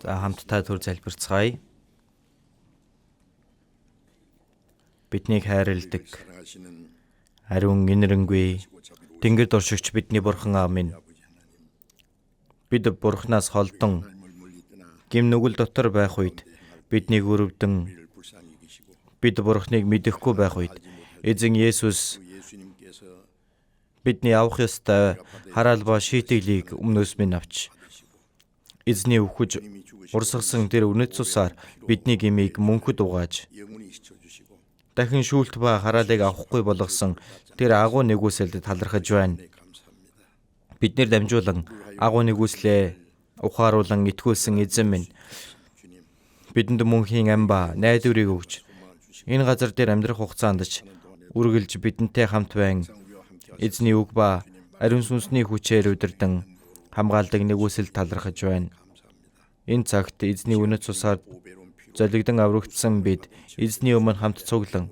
За хамтдаа төр залбирцгаая. Биднийг хайрладаг ариун инэрэнгүй Тэнгэр дуршигч бидний Бурхан Аав минь, бид Бурханаас холдон гим нүгэл дотор байх үед биднийг өрөвдөн, бид Бурханыг мэдэхгүй байх үед Эзэн Есүс бидний авах ёстой хараал ба шийтгэлийг өмнөөс минь авч Эзний үхэж урсгасан тэр үнэт цусаар бидний гмийг мөнхөд угааж дахин шүүлт ба хараалыг авахгүй болгосон тэр агуу нэгүсэлд талархаж байна. Биднэр дамжуулан агуу нэгүслээ ухааруулан итгүүлсэн Эзэн минь, бидэнд мөнхийн ам ба найдварыг өгч энэ газар дээр амьдрах хугацаанд ч үргэлж бидэнтэй хамт байна. Эзний үг ба ариун сүнсний хүчээр удирдан хамгаалдаг нэгүсэл талархаж байна. Энэ цагт эзний үнэт цусаар золигдон аврагдсан бид эзний өмнө хамт цуглан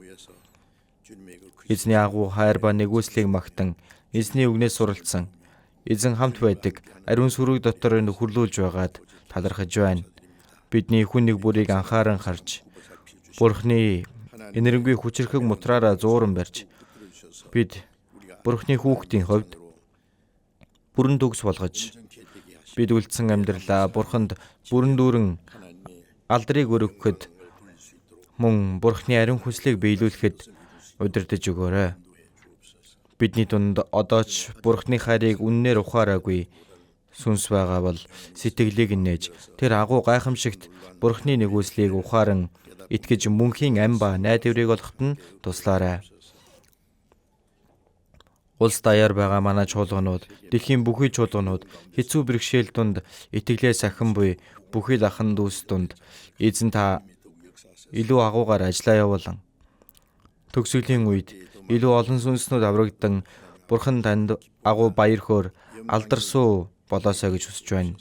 эзний агуу хайр ба нэгүслийг магтан эзний үгнээс суралцсан эзэн хамт байдаг ариун сүрэг дотор нөхөрлүүлж байгаад талархаж байна. Бидний хүн нэг бүрийг анхааран харж Бурхны энэрэнгүй хүчирхэг мутраараа зууран барьж бид Бурхны хүүхдийн хувьд бүрэн төгс болгож бид үлдсэн амьдралаа Бурханд бүрэн дүүрэн алдрыг өргөхөд мөн Бурхны ариун хүслийг биелүүлэхэд удирдах өгөөрэй. Бидний дунд одоо ч Бурхны хайрыг үннээр ухаараагүй сүнс байгаа бол сэтгэлийг нээж тэр агуу гайхамшигт Бурхны нэгүслийг ухааран итгэж мөнхийн ам ба найдварыг олоход нь туслаарай. Улс даяар байгаа манай чуулганууд, дэлхийн бүхий чуулганууд хэцүү бэрхшээл дунд итгэлээ сахин буй бүхий л ахан дүүс дунд эзэн та илүү агуугаар ажиллаа явуулан төгсгөлийн үед илүү олон сүнснүүд аврагдан Бурхан танд агуу баяр хөөр алдарсуу болоосой гэж хүсэж байна.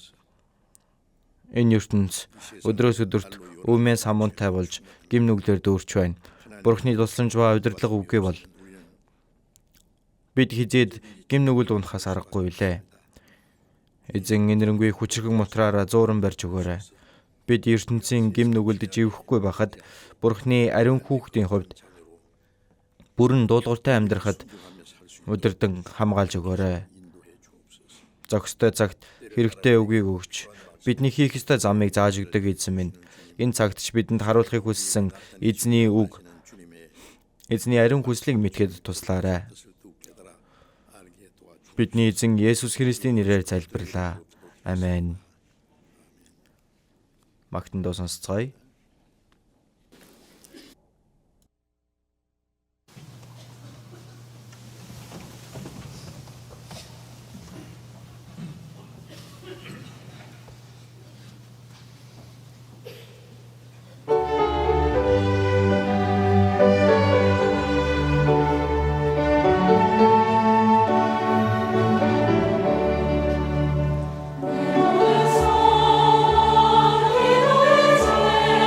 Энэ ертөнц өдрөөс өдөрт өвмэн самуунтай болж гим нүглээр дүүрч байна. Бурхны тусламж ба удирдлага үгүй бол бид хизээд гим нүгэл унахаас аргагүй билээ. Эзэн энэрэнгүй хүчрхэг мутраараа зууран барьж өгөөрэй. Бид ертөнцийн гим нүгэлд живэхгүй байхад Бурхны ариун хүүхдийн хувьд бүрэн дуулууртай амьдрахад удирдан хамгаалж өгөөрэй. Зохистой цагт хэрэгтэй үгийг өгч бидний хийх ёстой замыг зааж өгдөг эзэн минь. Энэ цагт ч бидэнд харуулахыг хүссэн эзний үг, эзний ариун хүслийг мэдэхэд туслаарай. Бидний эзэн Есүс Христийн нэрээр залбирлаа. Амен. Магтан дуу сонсцгоё. 기도의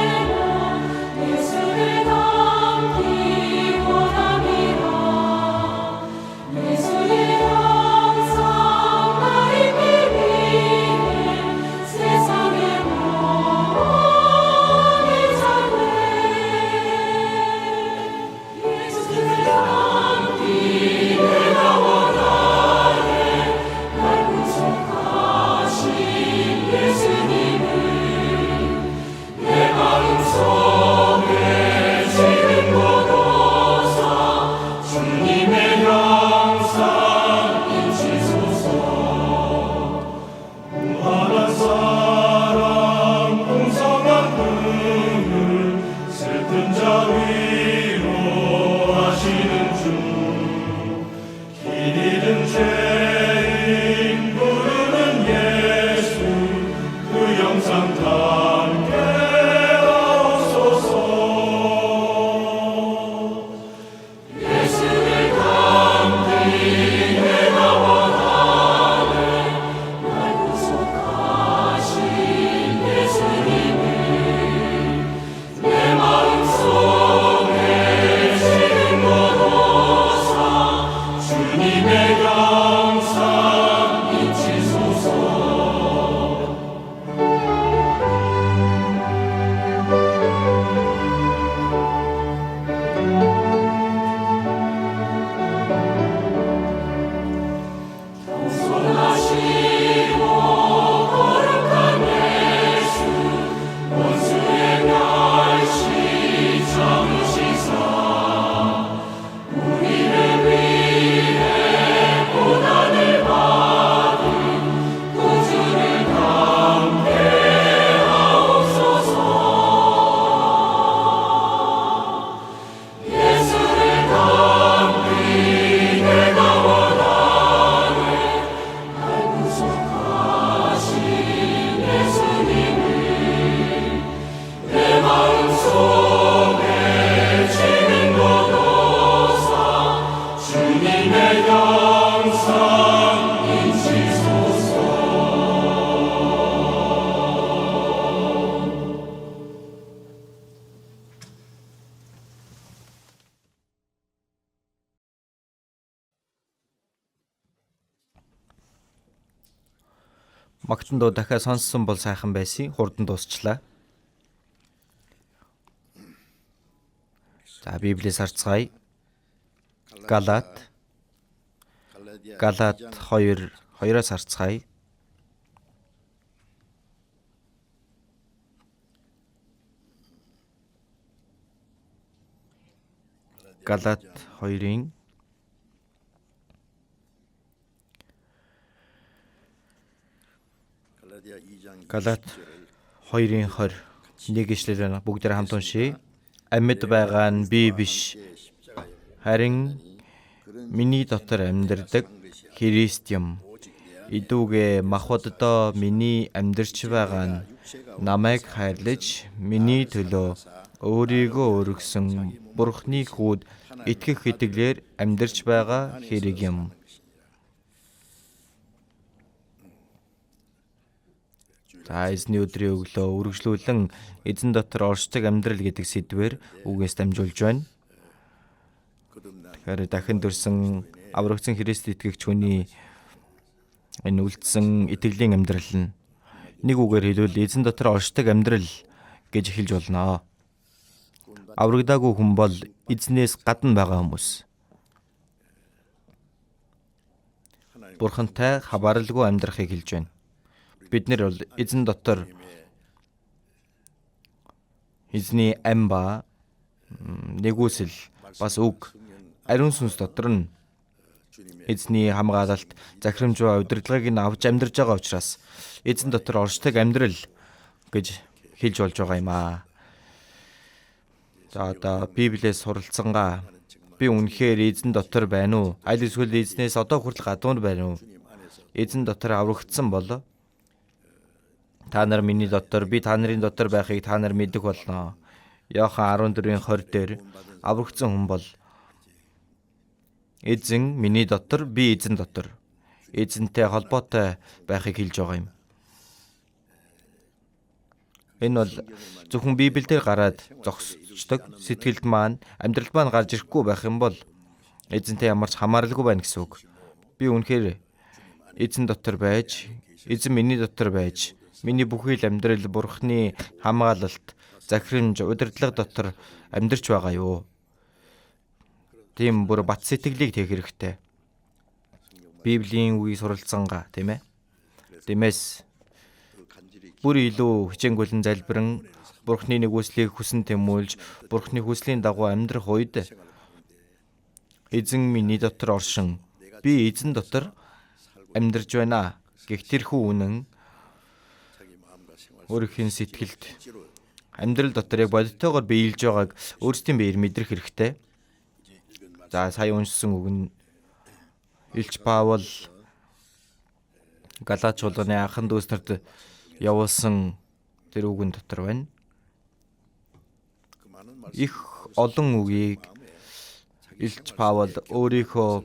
Магтан дуу дахиад сонссон бол сайхан байсан. Хурдан дуусчлаа. За Библиэс харцгаая. Галат 2:2-оос харцгаая. Галат 2-ын Галат 2-ын 21 ишлэл байна. Бүгдээр хамт уншъя. Амьд байгаа нь би биш, харин миний дотор амьдардаг Христ юм. Идүүгээ махбоддоо миний амьдарч байгаа нь намайг хайрлаж миний төлөө өөрийгөө өргөсөн Бурхны хүүд итгэх итгэлээр амьдарч байгаа хэрэг юм. За эзний өдрийн өглөө үргэлжлүүлэн эзэн дотор оршдог амьдрал гэдэг сэдвээр үгээс дамжуулж байна. Тэгэхээр дахин төрсөн аврагдсан Христ итгэгч хүний энэ үлдсэн итгэлийн амьдрал нь нэг үгээр хэлбэл эзэн дотор оршдог амьдрал гэж хэлж болно. Аврагдаагүй хүн бол эзнээс гадна байгаа хүмүүс. Бурхантай хабаарлгүй амьдрахыг хэлж байна. Бид нэр бол эзэн дотор эзний ам ба нэгүсэл бас үг ариун сүнс дотор нь эзний хамгаалалт, захирамж ба удирдлагыг нь авч амьдарч байгаа учраас эзэн дотор оршдог амьдрал гэж хэлж болж байгаа юм аа. За одоо Библиэс суралцсангаа би үнэхээр эзэн дотор байна уу? Аль эсвэл эзнээс одоо хүртэл гадуур байна уу? Эзэн дотор аврагдсан бол та нар миний дотор, би та нарын дотор байхыг та нар мэдэх болно. Иохан 14-ийн 20 дээр аврагдсан хүн бол эзэн миний дотор, би эзэн дотор, эзэнтэй холбоотой байхыг хэлж байгаа юм. Энэ бол зөвхөн Библиэлд гараад зогсчдаг, сэтгэлд маань, амьдралд маань гарч ирэхгүй байх юм бол эзэнтэй ямар ч хамааралгүй байна гэсэн үг. Би үнэхээр эзэн дотор байж, эзэн миний дотор байж, миний бүхий л амьдрал Бурхны хамгаалалт, захирамж, удирдлага дотор амьдарч байгаа юу? Тийм бүр бат сэтгэлийг тех хэрэгтэй. Библийн үгийг суралцсангаа, тийм ээ. Димээс бүр илүү хичээнгүйлэн залбиран Бурхны нэгүслийг хүсэн тэмүүлж Бурхны хүслийн дагуу амьдрах үед эзэн миний дотор оршин, би эзэн дотор амьдарч байна гэх тэрхүү үнэн өөрийнхөө сэтгэлд амьдрал дотор яг бодитойгоор биелж байгааг өөрсдийн биеэр мэдрэх хэрэгтэй. За сая уншсан үг нь Илч Паул Галаат чуулганы анхан дүүс нарт явуулсан тэр үгэн дотор байна. Их олон үгийг Илч Паул өөрийнхөө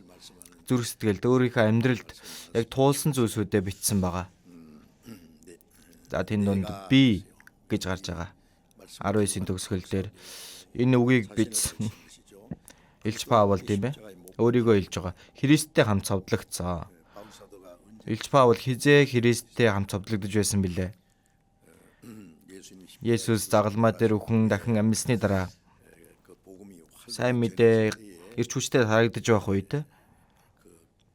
зүрх сэтгэлд, өөрийнхөө амьдралд яг туулсан зүйлсүүдээ бичсэн байгаа. За тэнд дунд би гэж гарч байгаа. 19-ийн төгсгөл дээр энэ үгийг бичсэн Илч Паул тийм ээ. Өөрийгөө хэлж байгаа. Христтэй хамт цовдлогдсон. Илч Паул хизээ Христтэй хамт цовдлогдож байсан билээ. Есүс загалмай дээр үхэн дахин амьсны дараа сайн мэдээ ирч хүчтэй харагдаж байх үед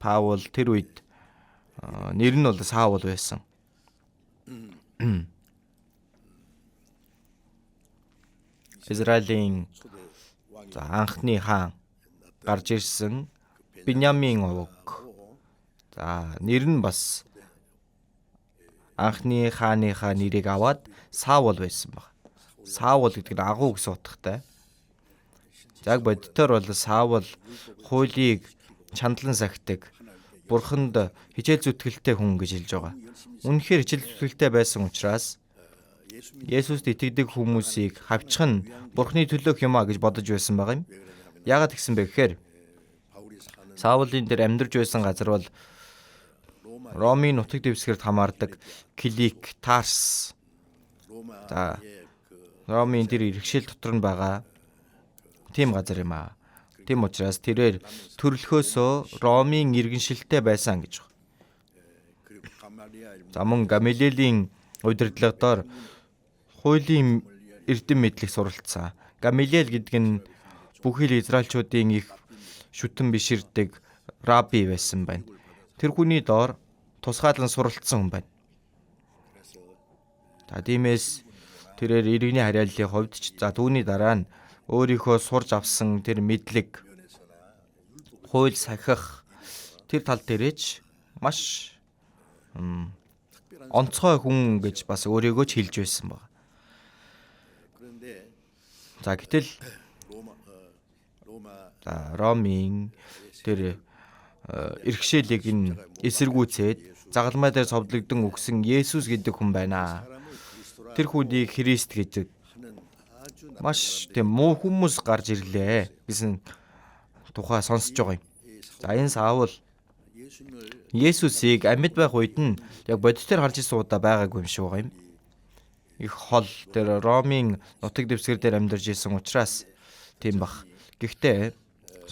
Паул тэр үед нэр нь бол Саул байсан. Израилийн анхны хаан гарч ирсэн Биньямин овог. За нэр нь бас анхны хааныхаа нэрийг аваад Саул байсан баг. Саул гэдэг нь агуу гэсэн утгатай. Яг бодитоор бол Саул хуулийг чандлан сахидаг, бурханд хичээл зүтгэлтэй хүн гэж хэлж байгаа. Үнэхээр хичээл зүтгэлтэй байсан учраас Есүст итгэдэг хүмүүсийг хавчих нь бурхны төлөөх юм а гэж бодож байсан байгаа юм. Яагаад тэгсэн бэ гэхээр Саулын дээр амьдарч байсан газар бол Ромын нутаг дэвсгэрт хамаардаг Килик, Тарс. За Ромын тэр иргэшил дотор нь байгаа тийм газар юм аа. Тийм учраас тэрээр төрөлхөөсөө Ромын иргэншилтэй байсан гэж байна. За мөн Гамалиелийн удирдлага дор хуулийн эрдэм мэдлэг суралцсан. Гамалиел гэдэг нь бүхий л израильчуудын их шүтэн биширдэг рабби байсан байна. Тэр хүний доор тусгаалan суралцсан хүн байна. За тиймээс тэрээр иргэний харьяаллын хувьд ч за түүний дараа нь өөрийнхөө сурж авсан тэр мэдлэг, хууль сахих тэр тал дээрээ ч маш онцгой хүн гэж бас өөрийгөө ч хэлж байсан баг. За гэтэл за Ромын тэр иргэшээлийг нь эсэргүүцээд загалмай дээр цовдлогдсон үхсэн Есүс гэдэг хүн байна. Тэр хүнийг Христ гэдэг маш тийм муу хүмүүс гарч ирлээ гэсэн тухай сонсож байгаа юм. За энэ Саул Есүсийг амьд байх үед нь яг бодитоор харж ирсэн удаа байгаагүй юм шиг байгаа юм. Их хол тэр Ромын нутаг дэвсгэр дээр амьдарч исэн учраас тийм бах. Гэхдээ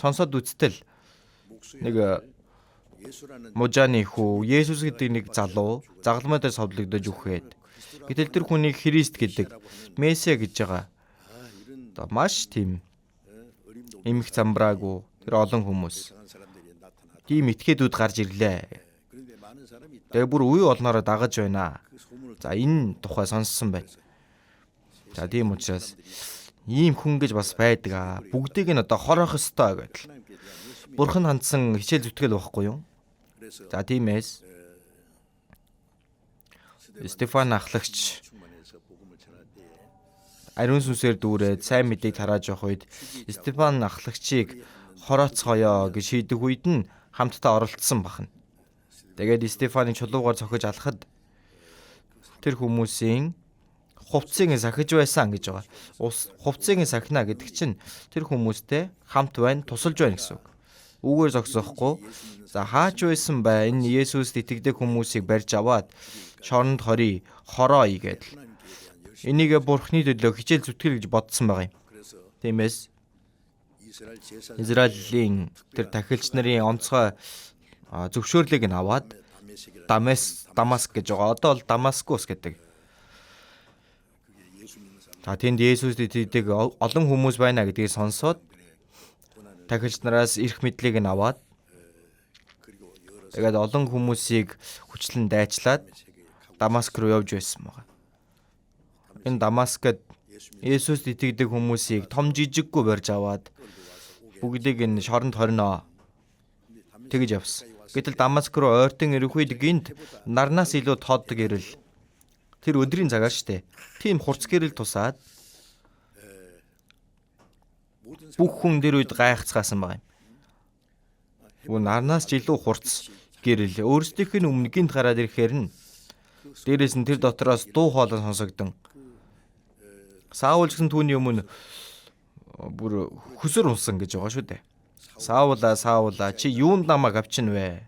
сонсоод үзтэл нэг мужааны хүү Есүс гэдэг нэг залуу загалмай дээр цовдлогдож үхээд гэтэл тэр хүнийг Христ гэдэг Месиа гэж байгаа. Одоо маш тийм эмх замбраагүй тэр олон хүмүүс тийм этгээдүүд гарч ирлээ. Тэгээ бүр үе олноороо дагаж байна. За энэ тухай сонссон байна. За тийм учраас ийм хүн гэж бас байдаг аа. Бүгдийг нь одоо хороох ёстой гэдэл. Бурхан хандсан хичээл зүтгэл байхгүй юу? За тиймээс Стефан ахлагч ариун сүнсээр дүүрээд сайн мэдээг тарааж явах үед Стефан ахлагчийг хорооцгоё гэж шийдэх үед нь хамтдаа оролцсон бахна. Тэгээд Стефаныг чулуугаар цохиж алхад тэр хүмүүсийн хувцсыг сахиж байсан гэж байгаа. Хувцсыг сахина гэдэг чинь тэр хүмүүстэй хамт байна, тусалж байна гэсэн үг. Үүгээр зогсохгүй. За хаач байсан бай энэ Есүст итгэдэг хүмүүсийг барьж аваад шоронд хорий, хороо гэдэл. Энийг Бурхны төлөө хичээл зүтгэл гэж бодсон байгаа юм. Тиймээс Израилийн тэр тахилч нарын онцгой зөвшөөрлийг нь аваад Дамаск гэж байгаа. Одоо бол Дамаскус гэдэг. За тэнд Есүст итгэдэг олон хүмүүс байна гэдгийг сонсоод тахилч нараас эрх мэдлийг нь аваад тэгээд олон хүмүүсийг хүчлэн дайчлаад Дамаск руу явж байсан байгаа. Энэ Дамаскад Есүст итгэдэг хүмүүсийг том жижиггүй барьж аваад бүгдийг нь шоронд хорно тэгж явсан. Гэтэл Дамаск руу ойртон ирэх үед гинт нарнаас илүү тод гэрэл тэр өдрийн цагаар штэ. Тийм хурц гэрэл тусаад бүх хүн тэр үед гайхацгаасан байгаа юм. Нарнаас ч илүү хурц гэрэл өөрсдийнх нь өмнө гинт гараад ирэхээр нь дээрээс нь тэр дотроос дуу хоолой сонсогдсон. Саул гэсэн түүний өмнө бүр хөсөр унсан гэж байгаа шүү дээ. Саулаа, Саулаа, чи юунд намайг авчина вэ?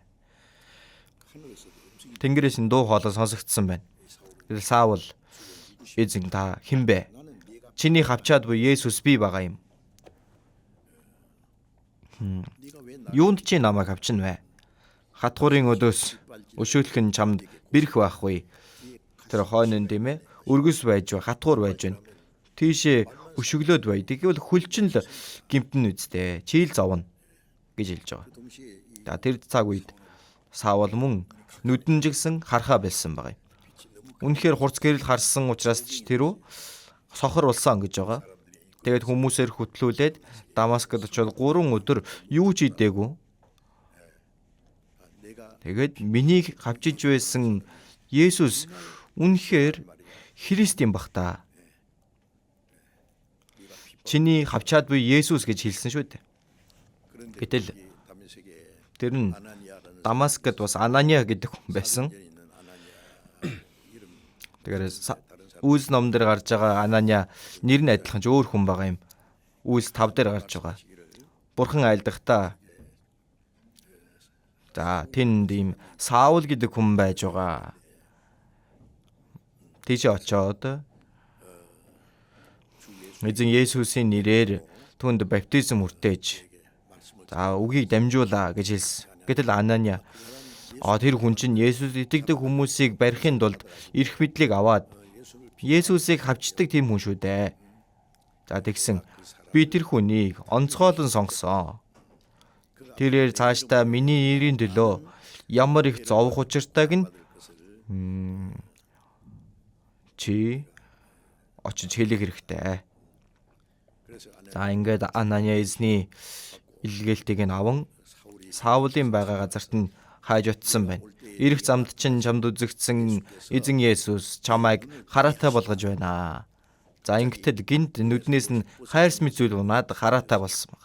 Тэнгэрээс нь дуу хоолой сонсогдсон байна. Тэгэл Саул, эзэн та хэн бэ? Чиний хавчаад буй Есүс би байгаа юм. Юунд чи намайг авчина вэ? Хатгуурын өдөөс өшөөлөх нь чамд бэрх байхгүй. Тэр хойно нь тийм өргөс байж ба хатгуур байж байна. Тийшээ өшөглөөд бай. Тэгвэл хөлчин л гимтэн үсттэй. Чийл зовно гэж хэлж байгаа. За тэр цаг үед Саул мөн нүдэн жигсэн хархаа болсон байгаа юм. Үнэхээр хурц гэрэл харсан учраас ч тэр үү сохор болсон гэж байгаа. Тэгээд хүмүүсээр хөтлүүлээд Дамаскд очиод 3 өдөр юу ч идээгүй. Тэгээд миний хавчиж байсан Есүс үнэхээр Христ юм бах та. Чиний хавчаад буй Есүс гэж хэлсэн шүү дээ. Гэтэл тэр нь Дамаскд бас Анания гэдэг хүн байсан. Тэгэхээр Үйлс ном дээр гарч байгаа Анания нэр нь адилхан ч өөр хүн байгаа юм. Үйлс 5 дээр гарч байгаа. Бурхан айлдахдаа за тэнд ийм Саул гэдэг хүн байж байгаа. Тийш очоод эзэн Есүсийн нэрээр түүнд баптизм хүртээж за үгийг дамжуулаа гэж хэлсэн. Гэтэл Анания Тэр хүн чинь Есүс итгэдэг хүмүүсийг барихын тулд эрх мэдлийг аваад Есүсийг хавчдаг тийм хүн шүү дээ. За тэгсэн би тэр хүнийг онцгойлон сонгосон. Тэрээр цаашдаа миний нэрийн төлөө ямар их зовох учиртайг нь чи очиж хэлэх хэрэгтэй. За ингээд Анания эзний илгээлтийг нь аван Саулын байгаа газарт нь хайж очсон байна. Ирэх замд чинь чамд үзэгдсэн эзэн Есүс чамайг хараатай болгож байна. За ингэтэл гинт нүднээс нь хайрс мэт зүйл унаад хараатай болсон баг.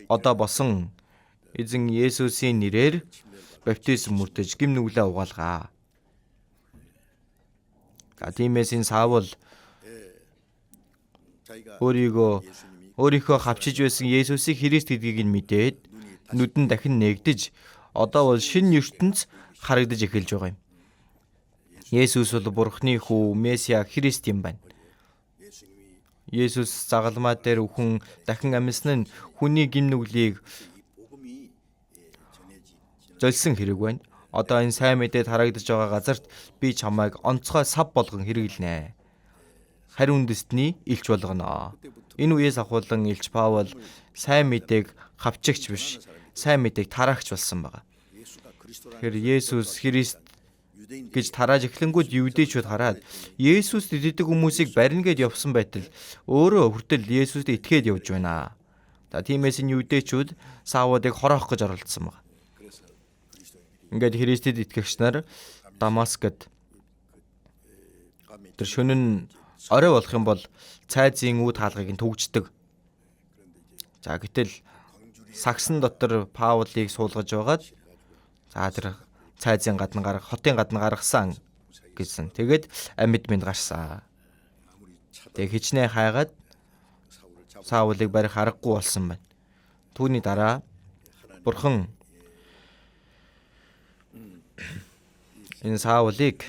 Одоо босон эзэн Есүсийн нэрээр баптизм мөрдөж гим нүглээ угаалгаа. За тиймээс энэ Саул өөрийнхөө хавчиж байсан Есүсийг Христ гэдгийг нь мэдээд нүдэн дахин нээгдэж одоо бол шинэ ертөнц харагдаж эхэлж байгаа юм. Есүс бол Бурхны хүү Месиа Христ юм байна. Есүс загалмай дээр үхэн дахин амьсан нь хүний гим нүглийг золсон хэрэг байна. Одоо энэ сайн мэдээд харагдаж байгаа газарт би чамайг онцгой сав болгон хэрэглэнэ. Харин үндэстний элч болгоно. Энэ үеэс ахуулан элч Паул сайн мэдээг хавчигч биш, сайн мэдээг тараагч болсон байгаа. Тэгэхээр Есүс Христ гэж тарааж эхлэнгүүд евдээчүүд хараад Есүст итгэдэг хүмүүсийг барина гэд явсан байтал өөрөө хүртэл Есүст итгээд явж байна. За тиймээс энэ евдээчүүд Саулыг хороох гэж оролдсон байна. Ингээд Христэд итгэгч нар Дамаскд тэр шөнө нь орой болох юм бол цайзын үд хаалгыг нь түгждэг. За гэтэл сагсан дотор Паулыг суулгаж байгаад за тэр цайзын гадна гарах, хотын гадна гаргасан гэсэн. Тэгээд амьд мэнд гарсан. Тэгээ хичнээн хайгаад Саулыг барих аргагүй болсон байна. Түүний дараа Бурхан энэ Саулыг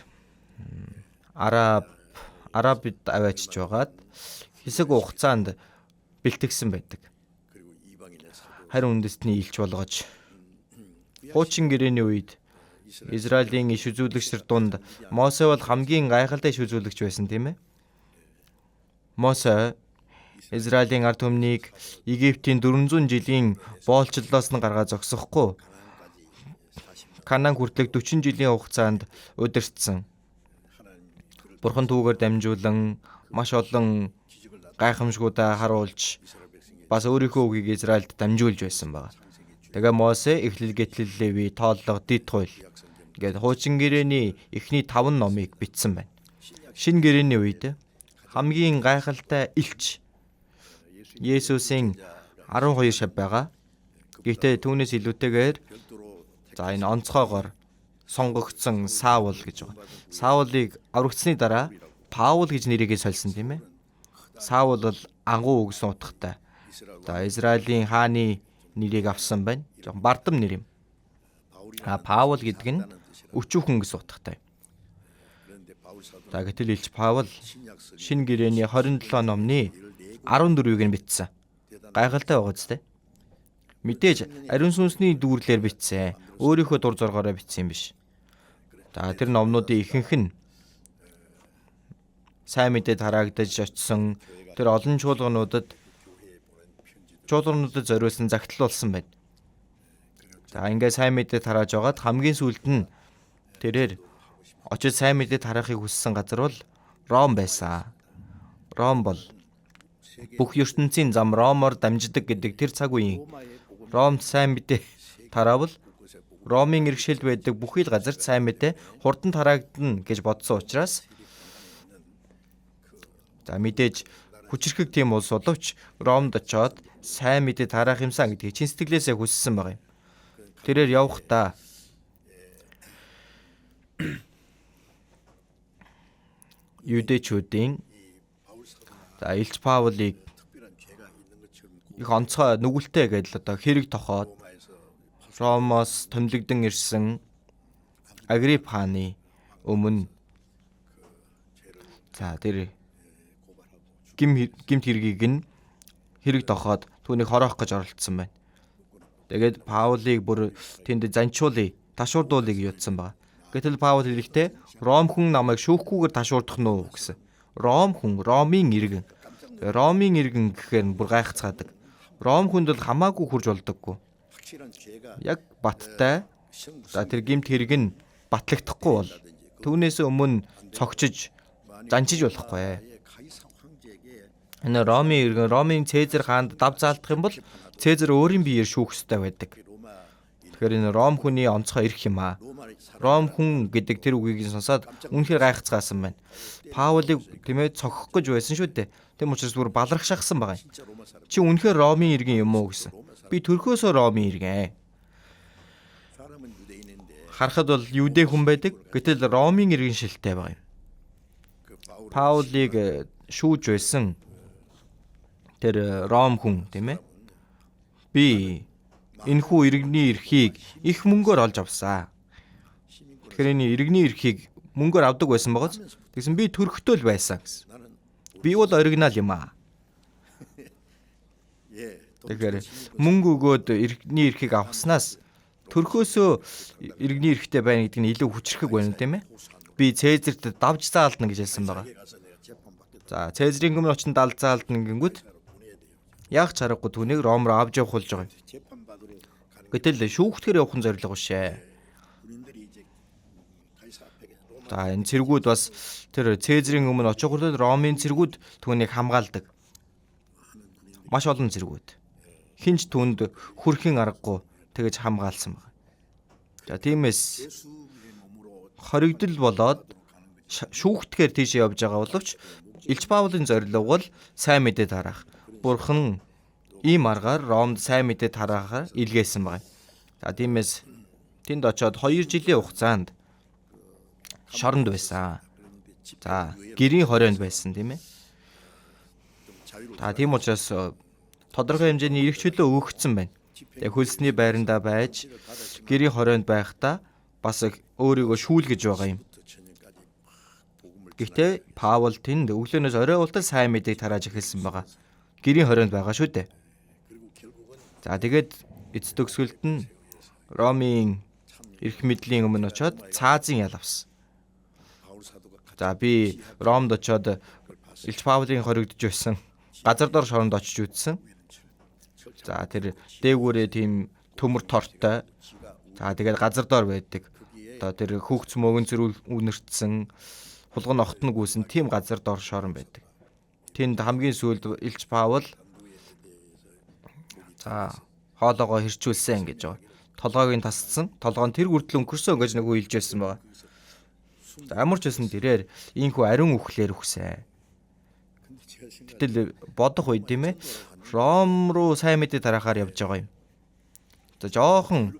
Арабид аваачиж байгаад хэсэг хугацаанд бэлтгэсэн байдаг. Харин үндэстний элч болгож хуучин гэрээний үед Израилийн иш үзүүлэгч нар дунд Мосе бол хамгийн гайхалтай иш үзүүлэгч байсан тийм ээ. Мосе Израилийн ард түмнийг Египтийн 400 жилийн боолчлолоос нь гаргаад зогсохгүй Канаан хүртэлх 40 жилийн хугацаанд удирдсан. Бурхан түүгээр дамжуулан маш олон гайхамшгуудаа харуулж бас өөрийнхөө үгийг Израильд дамжуулж байсан байна. Тэгээ Мосе Эхлэл, Гэтлэл, Леви, Тооллого, Дэд хууль гээд хуучин гэрээний эхний 5 номыг бичсэн байна. Шинэ гэрээний үед хамгийн гайхалтай элч Есүсийн 12 шав байгаа. Гэхдээ түүнээс илүүтэйгээр за энэ онцгойгоор сонгогдсон Саул гэж байгаа. Саулыг аврагдсаны дараа Паул гэж нэрийгээ сольсон тийм ээ. Саул бол ангуу гэсэн утгатай. За Израилийн хааны нэрийг авсан байна. Жохон бардам нэр юм. А Паул гэдэг нь өчүүхэн гэсэн утгатай. За гэтэл элч Паул шинэ гэрээний 27 номны 14-ийг нь бичсэн. Гайхалтай байгаа зү. Мэдээж ариун сүнсний дүүрлээр бичсэн. Өөрийнхөө дур зоргоороо бичсэн юм биш. За тэр номнуудын ихэнх нь сайн мэдээ тараагдаж очисон тэр олон чуулгануудад зориулсан загтал болсон байна. За ингээд сайн мэдээ тарааж байгаад хамгийн сүүлд нь тэрээр очиж сайн мэдээ тараахыг хүссэн газар бол Ром байсан. Ром бол бүх ертөнцийн зам Ромоор дамждаг гэдэг тэр цаг үеийн Ромд сайн мэдээ тараавал Ромын иргэшилд байдаг бүхий л газарт сайн мэдээ хурдан тараагдана гэж бодсон учраас за мэдээж хүчирхэг тийм улс боловч Ромд очоод сайн мэдээ тараах юмсан гэдгийг чин сэтгэлээсээ хүссэн байгаа юм. Тэрээр явахдаа юудэчүүдийн за элч Паулыг их онцгой нүгэлтэй гэдэл одоо хэрэг тохоод Ромоос томилогдон ирсэн Агрип хааны өмнө за тэр гимт хэргийг нь хэрэг тохоод түүнийг хороох гэж оролдсон байна. Тэгээд Паулыг бүр тэнд занчуулъя Ташуурдуулъя гэж утсан байгаа. Гэтэл Паул хэлэхдээ Ром хүн намайг шүүхгүйгээр ташуурдах нь уу гэсэн. Ром хүн, Ромын иргэн. Ромын иргэн гэхээр бүр гайхацгаадаг. Ром хүнд бол хамаагүй хурж болдоггүй. Яг баттай. За тэр гэмт хэрэг нь батлагдахгүй бол түүнээс өмнө цогчиж занчиж болохгүй. Энэ Ромын иргэн, Ромын Цэзар хаанд дав заалдах юм бол Цэзар өөрийн биеэр шүүх ёстой байдаг. Тэгэхээр энэ Ром хүний онцгой эрх юм аа. Ром хүн гэдэг тэр үгийг сонсоод үнэхээр гайхацгаасан байна. Паулыг тийм цогхох гэж байсан шүү дээ. Тийм учраас бүр балархшаахсан байгаа юм. Чи үнэхээр Ромын иргэн юм уу гэсэн. Би төрхөөсөө Ромын иргэн. Харахад бол юудэ хүн байдаг. Гэтэл Ромын иргэн шилтэй байгаа юм. Паулыг шүүж байсан тэр Ром хүн тийм ээ. Би энэхүү иргэний эрхийг их мөнгөөр олж авсан. Тэгэхээр энэ иргэний эрхийг мөнгөөр авдаг байсан байгааз. Тэгсэн би төрхтөө л байсан гэсэн. Би бол оригинал юм аа. Тэгэхээр мөнгө өгөөд иргэний эрхийг авахснаас төрхөөсөө иргэний эрхтэй байна гэдэг нь илүү хүчрхэг байна тийм ээ. Би Цэзарт давж заалдна гэж хэлсэн байгаа. За Цэзрийн өмнө очин дал заалдна гингүүд яг ч аргагүй түүнийг Ром руу авч явах болж байгаа юм. Гэтэл шүүхтгэр явах нь зорилго биш ээ. За энэ цэргүүд бас тэр Цэзрийн өмнө очих хүртэл Ромын цэргүүд түүнийг хамгаалдаг. Маш олон цэргүүд. Хинч түүнд хүрхийн аргагүй тэгэж хамгаалсан байна. За тиймээс хоригдол болоод шүүхтгэр тийшээ явж байгаа боловч Элч Паулын зорилго бол сайн мэдээ тараах. Бурхан ийм аргаар Ромд сайн мэдээ тараахаар илгээсэн байна. За тиймээс тэнд очиод 2 жилийн хугацаанд шоронд байсан. За гэрийн хорионд байсан тийм ээ. За тийм учраас тодорхой хэмжээний эрх чөлөө өгөгдсөн байна. Тэгээ хөлсний байрандаа байж гэрийн хорионд байхдаа бас өөрийгөө шүүлгэж байгаа юм. Гэхдээ Паул тэнд өглөөнөөс орой болтол сайн мэдээг тарааж эхэлсэн байгаа. Гэрийн хорионд байгаа шүү дээ. За тэгээд эц төгсгөлд нь Ромын эрх мэдлийн өмнө очиод цаазын ял авсан. За би Ромд очиод Элч Паулын хоригдож байсан газар дор шоронд очиж үзсэн. За тэр дээгүүрээ тийм төмөр тортой. За тэгээд газар дор байдаг. Одоо тэр хөөгц мөгөн зөрүүл үнэртсэн хулган огтон гүйсэн тийм газар дор шорон байдаг. Тэнд хамгийн сүүлд Элч Паул за хоолоогоо хэрчүүлсэн гэж байгаа. Толгойг нь тасцсан. Толгой нь тэр хүртэл өнгөрсөн гэж нөгөө хэлж байсан байгаа. За ямар ч байсан тэрээр ийхүү ариун үхлээр үхсэн. Гэтэл бодох үед тийм ээ Ром руу сайн мэдээ тараахаар явж байгаа юм. За жоохон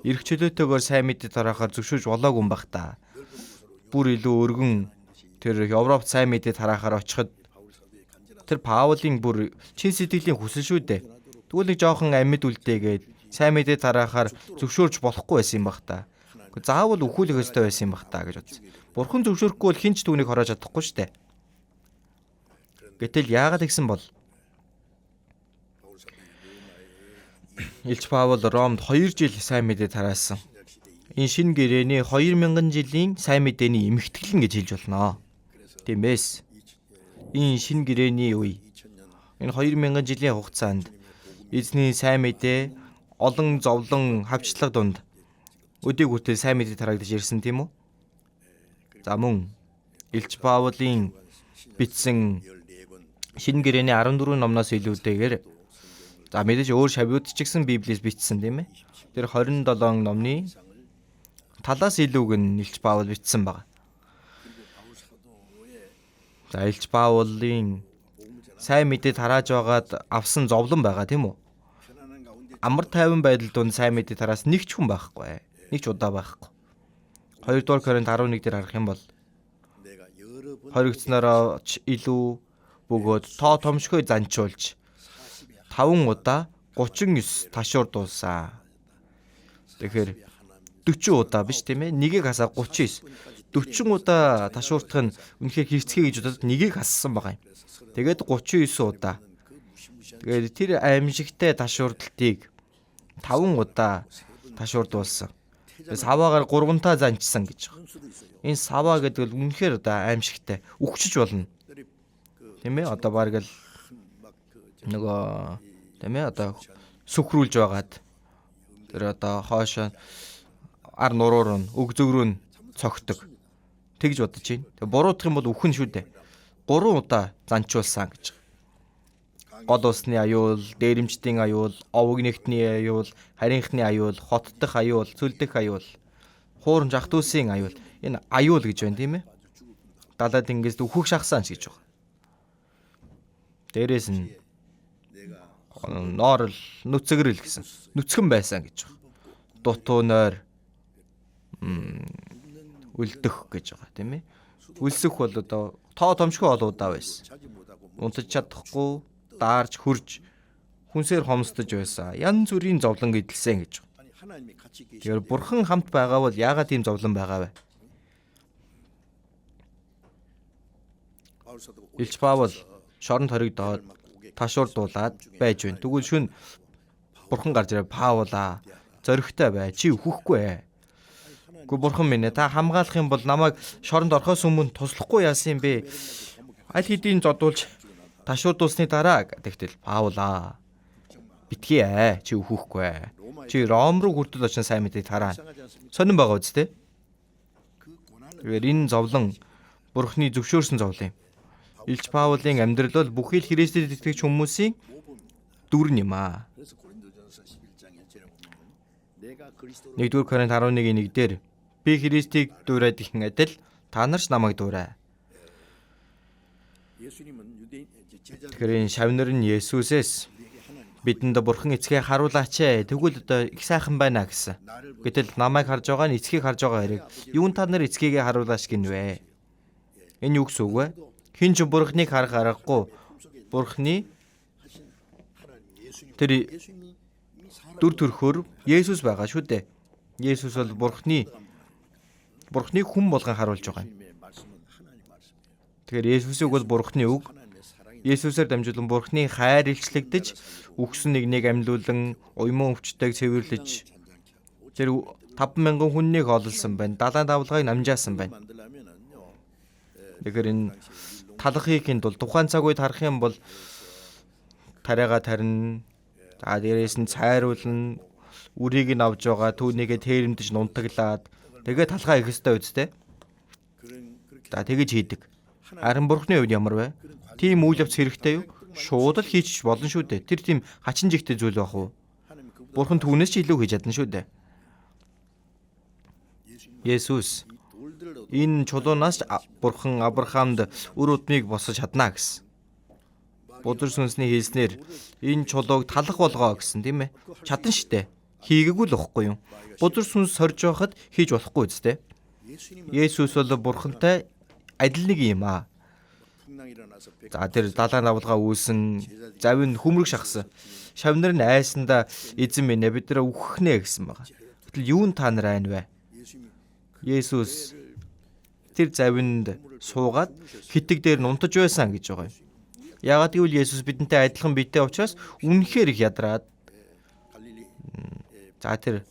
эрх чөлөөтэйгээр сайн мэдээ тараахаар зөвшөөрж болоогүй юм бах та. Бүр илүү өргөн тэр Европт сайн мэдээ тараахаар очиход тэр Паулын бүр чин сэтгэлийн хүсэл шүү дээ. Тэгвэл нэг жоохон амьд үлдээгээд сайн мэдээ тараахаар зөвшөөрж болохгүй байсан юм бах та. Заавал үхүүлэх ёстой байсан юм бах та гэж бодсон. Бурхан зөвшөөрөхгүй бол хэн ч түүнийг хороож чадахгүй шүү дээ. Гэтэл яагаад тэгсэн бол Элч Паул Ромд 2 жил сайн мэдээ тараасан. Энэ шинэ гэрээний 2000 жилийн сайн мэдээний эмхтгэлэн гэж хэлж болно. Тиймээс энэ шинэ гэрээний үе энэ 2000 жилийн хугацаанд эзний сайн мэдээ олон зовлон хавчлага дунд өдийг хүртэл сайн мэдээ тараагдаж ирсэн тийм үү? За мөн Элч Паулын бичсэн шинэ гэрээний 14 номноос илүүтэйгээр за мэдээж өөр шавьуд ч гэсэн Библиэс бичсэн тийм ээ. Тэр 27 номны талаас илүүг нь Элч Паул бичсэн байна. За Элч Паулын сайн мэдээ тарааж байгаад авсан зовлон байгаа тийм үү? Амар тайван байдал донд сайн мэдээ тараас нэг ч хүн байхгүй. Нэг ч удаа байхгүй. 2 дугаар Коринт 11 дээр харах юм бол хоригдсноороо ч илүү бөгөөд тоо томшгой занчуулж 5 удаа 39 ташуурдуулсан. Тэгэхээр 40 удаа биш тийм ээ? Нэгийг хасаа 39. 40 удаа ташууртах нь үнэхээр хэрцгий гэж бодоод нэгийг хассан байгаа юм. Тэгээд 39 удаа. Тэгээд тэр аимшигтай ташуурдалтыг 5 удаа ташуурдуулсан. Саваагаар гурвантаа занчсан гэж байгаа. Энэ саваа гэдэг бол үнэхээр одоо аимшигтай. Үхчиж болно. Тийм ээ? Одоо бараг л нөгөө тийм ээ одоо сүхрүүлж байгаад тэр одоо хойшоо ар нуруур нь өг зөг рүү нь цогтөг. Тэгж бодож байна. Тэгээ буруутах юм бол үхэн шүү дээ. 3 удаа занчуулсан гэж. Гол усны аюул, дээрэмчдийн аюул, овог нэгтний аюул, харийнхны аюул, хот дах аюул, цөл дэх аюул, хуурамч ах дүүсийн аюул. Энэ аюул гэж байна тийм ээ. Далай тэнгизд үхэх шахсан ч гэж байна. Дээрээс нь ноорл нүцгэрэл гэсэн. Нүцгэн байсан гэж байна. Дутуу нойр үлдэх гэж байгаа тийм ээ. Үлсэх бол одоо тоо томшгүй олуудаа байсан. Унтаж чадахгүй, даарч хөрж хүнсээр хомсдож байсан. Янз бүрийн зовлон эдэлсэн гэж. Тэгэхээр бурхан хамт байгаа бол яагаад тийм зовлон байгаа вэ? Илч Паул шоронд хоригдоод ташуурдуулаад байж байна. Тэгвэл шүн бурхан гарч ирээ Паулаа зоригтой бай. Чи үхэхгүй ээ. Гэхдээ бурхан минь ээ, та хамгаалах юм бол намайг шоронд орохоос өмнө туслахгүй яасан юм бэ? Аль хэдийн зодуулж ташуурдуулсны дараа тэгтэл Паулаа битгий ээ. Чи үхэхгүй ээ. Чи Ром руу хүртэл очин сайн мэдээг тараа. Сонин байгаа үст тэ. Тэгэхээр энэ зовлон бурхны зөвшөөрсөн зовлон юм. Илч Паулын амьдрал бол бүхий л Христэд итгэгч хүмүүсийн дүр нь юм аа. 1-р Коринт 11-ийн 1 дээр би Христийг дуурайд ихэн адил та нар ч намайг дуурай. Тэгэхээр энэ шавнар нь Есүсээс бидэнд бурхан эцгээ харуулаач ээ. Тэгвэл одоо их сайхан байна гэсэн. Гэтэл намайг харж байгаа нь эцгийг харж байгаа хэрэг. Юун та нар эцгийгээ харуулаач гинвэ? Энэ юу гэсэн үг вэ? Хэн ч бурхныг харах аргагүй. Бурхны тэр дүр төрхөөр Есүс байгаа шүү дээ. Есүс бол бурхны хүн болгон харуулж байгаа юм. Тэгэхээр Есүсийн үг бол бурхны үг. Есүсээр дамжуулан бурхны хайр илчлэгдэж, үхсэн нэгнийг амьлуулан, уйман өвчтөйг цэвэрлэж тэр 5,000 хүннийг ололсон байна. Далайн давлгааг намжаасан байна. Тэгэхээр энэ талхыг тул тухайн цаг үед харах юм бол тариагаа тарина. За дээрээс нь цайруулна, үрийг нь авж байгаа, түүнийгээ тэрэмдэж нунтаглаад тэгээ талхаа их өстой үсттэй. За тэгэж хийдэг. Харин бурхны хувьд ямар вэ? Тийм үйл явц хэрэгтэй юу? Шууд л хийчих болно шүү дээ. Тэр тийм хачин жигтэй зүйл байх уу? Бурхан түүнээс ч илүү хийж чадна шүү дээ. Есүс энэ чулуунаас бурхан Авраамд үр удмыг босгож чадна гэсэн. Бузар сүнсний хэлснээр энэ чулууг талах болгоо гэсэн тийм ээ. Чадан штэ. Хийгээгүй л واخгүй юу? Бузар сүнс сорж байхад хийж болохгүй үстэй. Есүс бол бурхантай адил нэг юм аа. За тэр далайн давлгаа үүсэн, завин хөмрөг шахсан. Шавнар нь айсандаа эзэн минь ээ бид нар үхэх нэ гэсэн байгаа. Гэтэл юун та нар айн вэ? Есүс тэр завинд суугаад хитэг дээр нунтаж байсан гэж байгаа юм. Яагаад гэвэл Есүс бидэнтэй адилхан биетэй учраас үнэхээр их ядраад. За тэр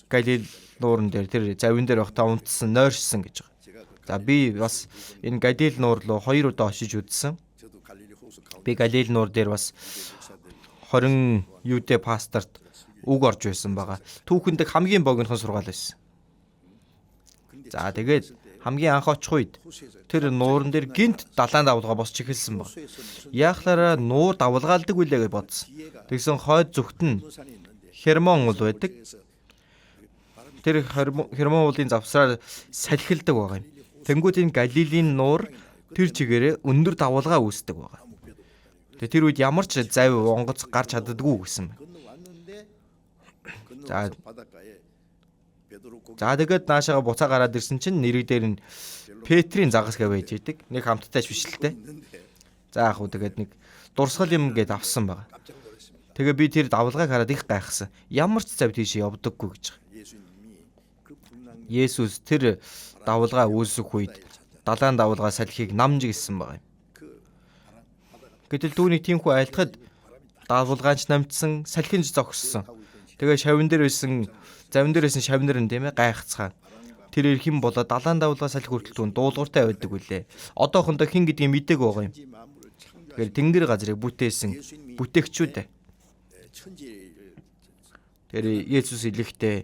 Галил нууран дээр тэр завин дээр байхдаа унтсан, нойрссон гэж байгаа. За би бас энэ Галил нуур руу 2 удаа очиж үзсэн. Би Галил нуур дээр бас 20 юудэ пасторт үг орж байсан байгаа. Түүхэндээ хамгийн богинохон сургаал байсан. За тэгээд хамгийн анх очих үед тэр нууран дээр гинт далайн давлгаа босч эхэлсэн баг. Яахлаараа нуур давлгаалдаг үлээ гэж бодсон. Тэгсэн хойд зүгт нь Хермон уул байдаг. Тэр Хермон уулын завсраар салхилдаг байгаа юм. Тэнгүүд энэ Галилийн нуур тэр чигээрээ өндөр давлгаа үүсдэг байгаа. Тэгээ тэр үед ямар ч зав онгоц гарч чаддаггүй гэсэн байна. За тэгээд наашаага буцаа гараад ирсэн чинь нэрэг дээр нь Петрийн загас гэж байж идэг. Нэг хамттай ч биш л те. За яг хуу тэгээд нэг дурсгал юм гээд авсан байгаа. Тэгээ би тэр давлгааг хараад их гайхсан. Ямар ч зав тийш явдаггүй гэж. Есүс тэр давлгаа үүсэх үед далайн давлгаа салхийг намж гисэн байгаа юм. Гэтэл түүний тиймхүү айлтгад давлгаанч намжсан, салхинж зогссон. Тэгээ шавн дээр байсан, завин дээр байсан шавнар нь, тийм ээ, гайхацгаан. Тэр хэн болоо далайн давлгаа салхи хүртэл түүн дуулууртай байдаг үлээ. Одоохондоо хэн гэдгийг мдээгүй байгаа юм. Тэгэхээр тэнгэр газрыг бүтээсэн бүтээгчүүд. Тэр Есүс хэлэхдээ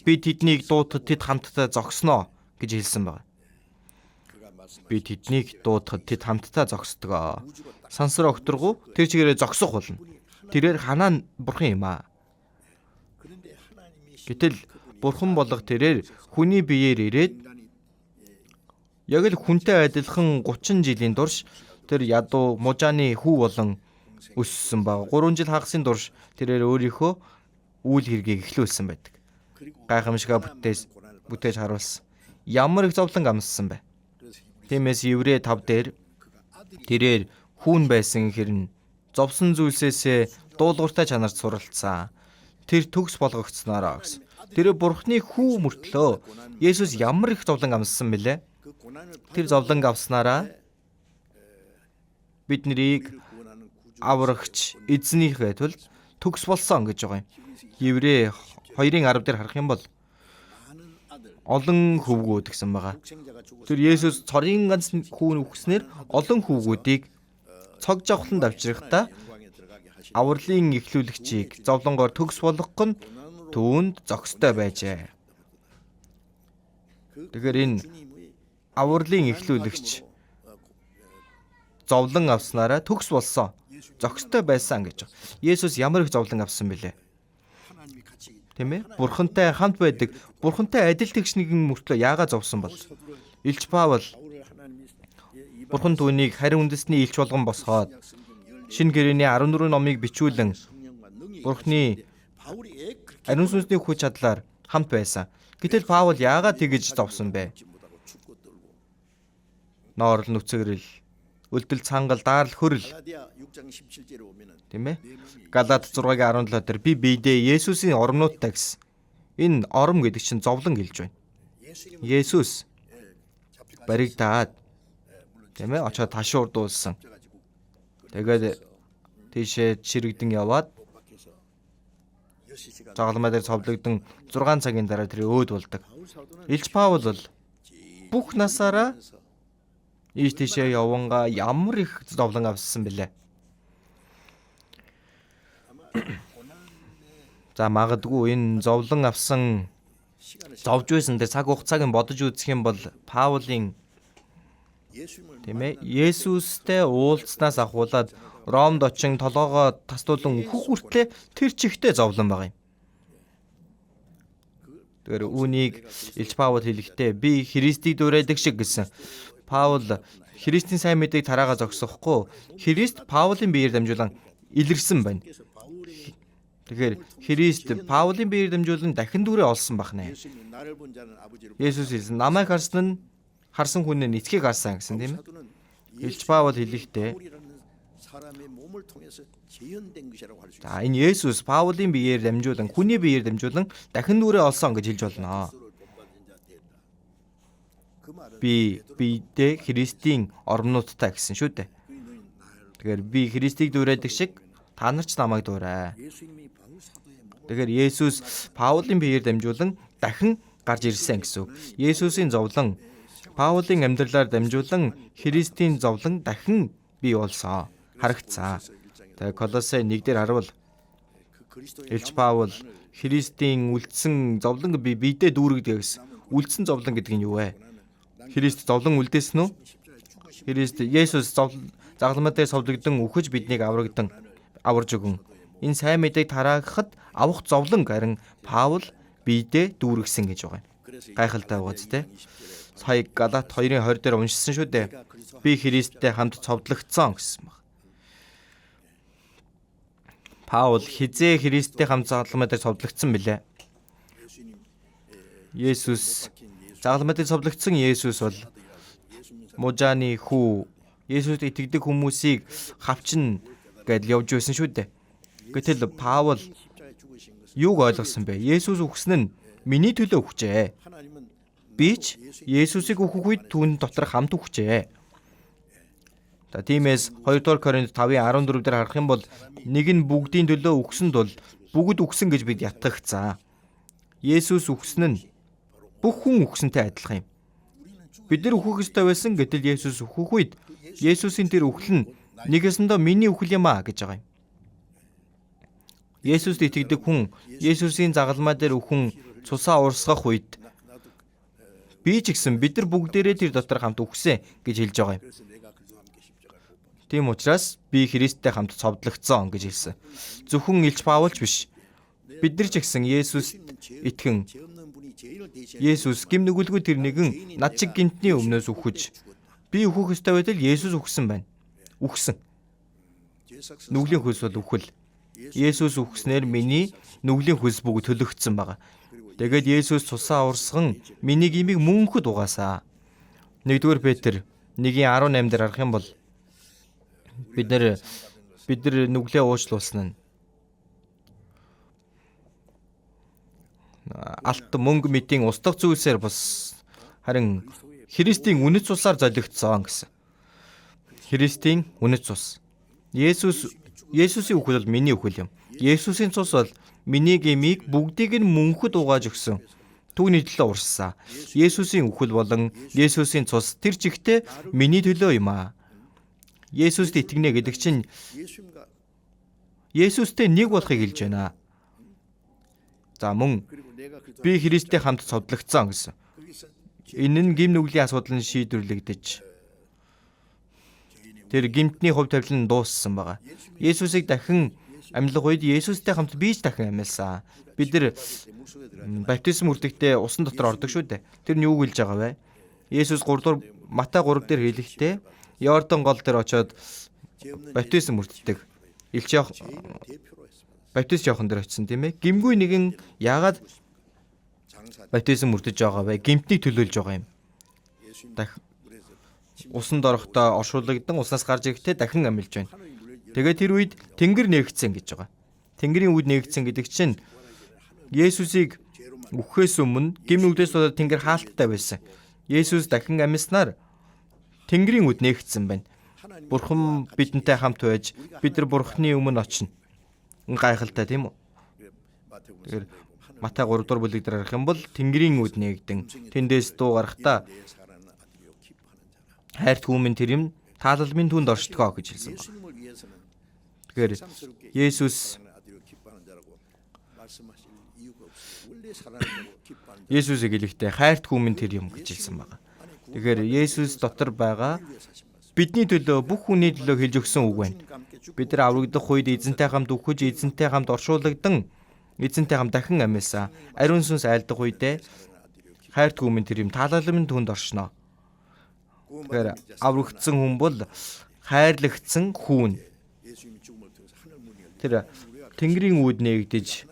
би тэднийг дуутахад тэд хамтдаа зогсноо гэж хэлсэн байна. Би тэднийг дуутахад тэд хамтдаа зогсдгоо. Сансар огторгуу тэр чигээрээ зогсох болно. Тэрээр ханаа бурхан юм аа. Гэтэл бурхан болох тэрээр хүний биеэр ирээд яг л хүнтэй адилхан 30 жилийн турш тэр ядуу мужааны хүү болон өссөн баг. 3 жил хагасын турш тэрээр өөрийнхөө үйл хэргийг эхлүүлсэн байдаг. Гайхамшигаа бүтээж харуулсан. Ямар их зовлон амссан бэ? Тиймээс Еврей 5 дээр тэрээр хүүн байсан хэрн зовсон зүйлсээсээ дуулууртай чанарт суралцсан. Тэр төгс болгогдсноороо гэсэн. Тэр бурхны хүү мөртлөө Есүс ямар их зовлон амссан бэлээ? Тэр зовлон авснараа бид нарыг аврагч эзнийхээ тулд төгс болсон гэж байгаа юм. Еврей 2:10 дээр харах юм бол олон хөвгүүд гэсэн байгаа. Тэр Есүс цорын ганц хүүн үхснээр олон хөвгүүдийг цог жавхланд авчрахтаа авралын эхлүүлэгчийг зовлонгоор төгс болгох нь түүнд зохистой байжээ. Тэгэхээр энэ авралын эхлүүлэгч зовлон авснараа төгс болсон, зохистой байсан гэж. Есүс ямар их зовлон авсан бэлээ? Тийм ээ? Бурхантай хамт байдаг, бурхантай адил тэгш нэгэн мөртлөө яагаад зовсон бол? Илч Паул бурхан түүнийг харин үндэсний илч болгон босгоод шинэ гэрээний 14 номыг бичүүлэн бурхны ариун сүнсний хүч чадлаар хамт байсан. Гэтэл Паул яагаад тэгэж зовсон бэ? Ноорл нүцгэрэл, өлдөл цангал, даарл хөрөл. Тийм ээ? Галат 6:17 дээр би биедээ Есүсийн оромнуудтай гэсэн. Энэ ором гэдэг чинь зовлон гэлж байна. Есүс баригдаад, тийм ээ, очоод ташуурдуулсан. Тэгээд тийшээ чирэгдэн яваад загалмай дээр цовлогдсон 6 цагийн дараа тэр өөд болдог. Илч Паул бол бүх насаараа ийш тийшээ явангаа ямар их зовлон авсан бэлээ. За магадгүй энэ зовлон авсан зовж байсан тэр цаг хугацааг нь бодож үзэх юм бол Паулын, тийм ээ, Есүстэй уулзснаас ахуулаад Ромд очин толгоогоо тастуулан өөхөх хүртлээ тэр чигтээ зовлон байгаа юм. Тэгэхээр үүнийг Илч Паул хэлэхдээ би Христийг дуурайдаг шиг гэсэн. Паул Христийн сайн мэдээг тараага зогсохгүй. Христ Паулын биеэр дамжуулан илэрсэн байна. Тэгэхээр Христ Паулын биеэр дамжуулан дахин дүрээ олсон байх нэ. Есүс хэлсэн: намайг харсан нь харсан хүн нь эцгийг харсан гэсэн, тийм ээ. Илч Паул хэлэхдээ за энэ Есүс Паулын биеэр дамжуулан хүний биеэр дамжуулан дахин дүрээ олсон гэж хэлж болно. Би биедээ Христийн оромнуудтай гэсэн шүү дээ. Тэгэхээр би Христийг дуурайдаг шиг та нар ч намайг дуурай. Тэгэхээр Есүс Паулын биеэр дамжуулан дахин гарч ирсэн гэсэн үг. Есүсийн зовлон Паулын амьдралаар дамжуулан Христийн зовлон дахин бий болсон, харагдсан. Тэгээ Колосай 1 дээр харуул Илч Паул Христийн үлдсэн зовлон би биедээ дүүрэгдэг гэсэн. Үлдсэн зовлон гэдэг нь юу вэ? Христ зовлон үлдээсэн үү? Христ Есүс загалмай дээр совлогдсон үхэж биднийг аврагдан аварж өгөн. Энэ сайн мэдээг тараахад авах зовлон харин Паул биедээ дүүргэсэн гэж байгаа юм. Гайхалтай байгаа зү тэ. Сая Галат 2:20 дээр уншсан шүү дээ. Би Христтэй хамт цовдлогдсон гэсэн баг. Паул хизээ Христтэй хамт загалмай дээр цовдлогдсон бilé? Есүс загалмай дээр цовдлогдсон Есүс бол мужааны хүү Есүст итгэдэг хүмүүсийг хавчна гэдэл явж байсан шүү дээ. Гэтэл Паул юуг ойлгосон бэ? Есүс үхсэн нь миний төлөө үхжээ. Би ч Есүсийг үхэх үед түүн дотор хамт үхжээ. За тиймээс 2 дугаар Коринт 5:14 дээр харах юм бол нэг нь бүгдийн төлөө үхсэн тул бүгд үхсэн гэж бид ятгахцаа. Есүс үхсэн нь бүх хүн үхсэнтэй адилхан юм. Бид нар үхэх ёстой байсан, гэтэл Есүс үхэх үед Есүсийн тэр үхэл нь нэгэсэндээ миний үхэл юм а гэж байгаа юм. Есүст итгэдэг хүн Есүсийн загалмай дээр үхэн цусаа урсгах үед би ч гэсэн бид нар бүгдээрээ тэр дотор хамт үхсэн гэж хэлж байгаа юм. Тийм учраас би Христтэй хамт цовдлогдсон гэж хэлсэн. Зөвхөн Илч Паул ч биш. Бид нар ч гэсэн Есүст итгэн Есүс гэм нүгэлгүй тэр нэгэн над шиг гинтний өмнөөс үхэж би үхэх ёстой байтал Есүс үхсэн байна. Үхсэн. Нүглийн хөлс бол үхэл. Есүс үхснээр миний нүглийн хөлс бүгд төлөгдсөн байгаа. Тэгээд Есүс цусаа урсган миний гмийг мөнхөд угаасаа. 1-р Петр 1:18 дээр харах юм бол бид нар нүглээ уучлуулсан нь алт мөнгө мэтийн устдах зүйлсээр бус харин Христийн үнэт цусаар золигдсон гэсэн. Христийн үнэт цус. Есүсийн үхэл бол миний үхэл юм. Есүсийн цус бол миний гмийг бүгдийг нь мөнхөд угааж өгсөн. Түүний төлөө урссан. Есүсийн үхэл болон Есүсийн цус тэр чигтээ миний төлөө юм аа. Есүст итгэнэ гэдэг чинь Есүстэй нэг болохыг хэлж байна. За мөн би Христтэй хамт цовдлогдсон гэсэн. Энэ нь гэм нүглийн асуудал нь шийдвэрлэгдэж тэр гэмтний хувь тавилан нь дууссан байгаа. Есүсийг дахин амьлах үед Есүстэй хамт би ч дахин амьлсан. Бид нар баптизм хүртэхдээ усан дотор ордог шүү дээ. Тэр нь юу хэлж байгаа вэ? Есүс 3 дугаар Матай 3 дээр хэлэхдээ Йордан гол дээр очиод баптизм хүртдэг. Илч баптист Иохан дээр очисон тийм ээ. Гэмгүй нэгэн яагаад баптизм хүртэж байгаа вэ? Гэмтнийг төлөөлж байгаа юм. Усанд орохдоо оршуулгадсан уснаас гарч ирэхдээ дахин амьлж байна. Тэгээд тэр үед Тэнгэр нээгдсэн гэж байгаа. Тэнгэрийн үд нээгдсэн гэдэг чинь Есүсийг үхэхээс өмнө гэм нүглээс болоод Тэнгэр хаалттай байсан. Есүс дахин амьснаар Тэнгэрийн үд нээгдсэн байна. Бурхан бидэнтэй хамт байж бид нар Бурханы өмнө очино. Гайхалтай тийм үү? Тэгэхээр Матай 3 дугаар бүлэг дээр харах юм бол Тэнгэрийн үд нээгдэн тэндээс дуу гарахдаа хайрт хүмүүн тэр юм таалал минь түнд оршдгоо гэж хэлсэн байна. Тэгэхээр Есүсийг хэлэхдээ хайрт хүмүүн тэр юм гэж хэлсэн байна. Тэгэхээр Есүс дотор байгаа бидний төлөө бүх хүний төлөө хэлж өгсөн үг байна. Бид нар аврагдах үед эзэнтэй хамт үхэж, эзэнтэй хамт оршуулагдан, эзэнтэй хамт дахин амьсан. Ариун сүнс айлдах үедээ хайрт хүмүүн тэр юм таалал минь түнд оршино. Тэгэхээр аврагдсан хүн бол хайрлагдсан хүүн. Тэр Тэнгэрийн үүд нээгдэж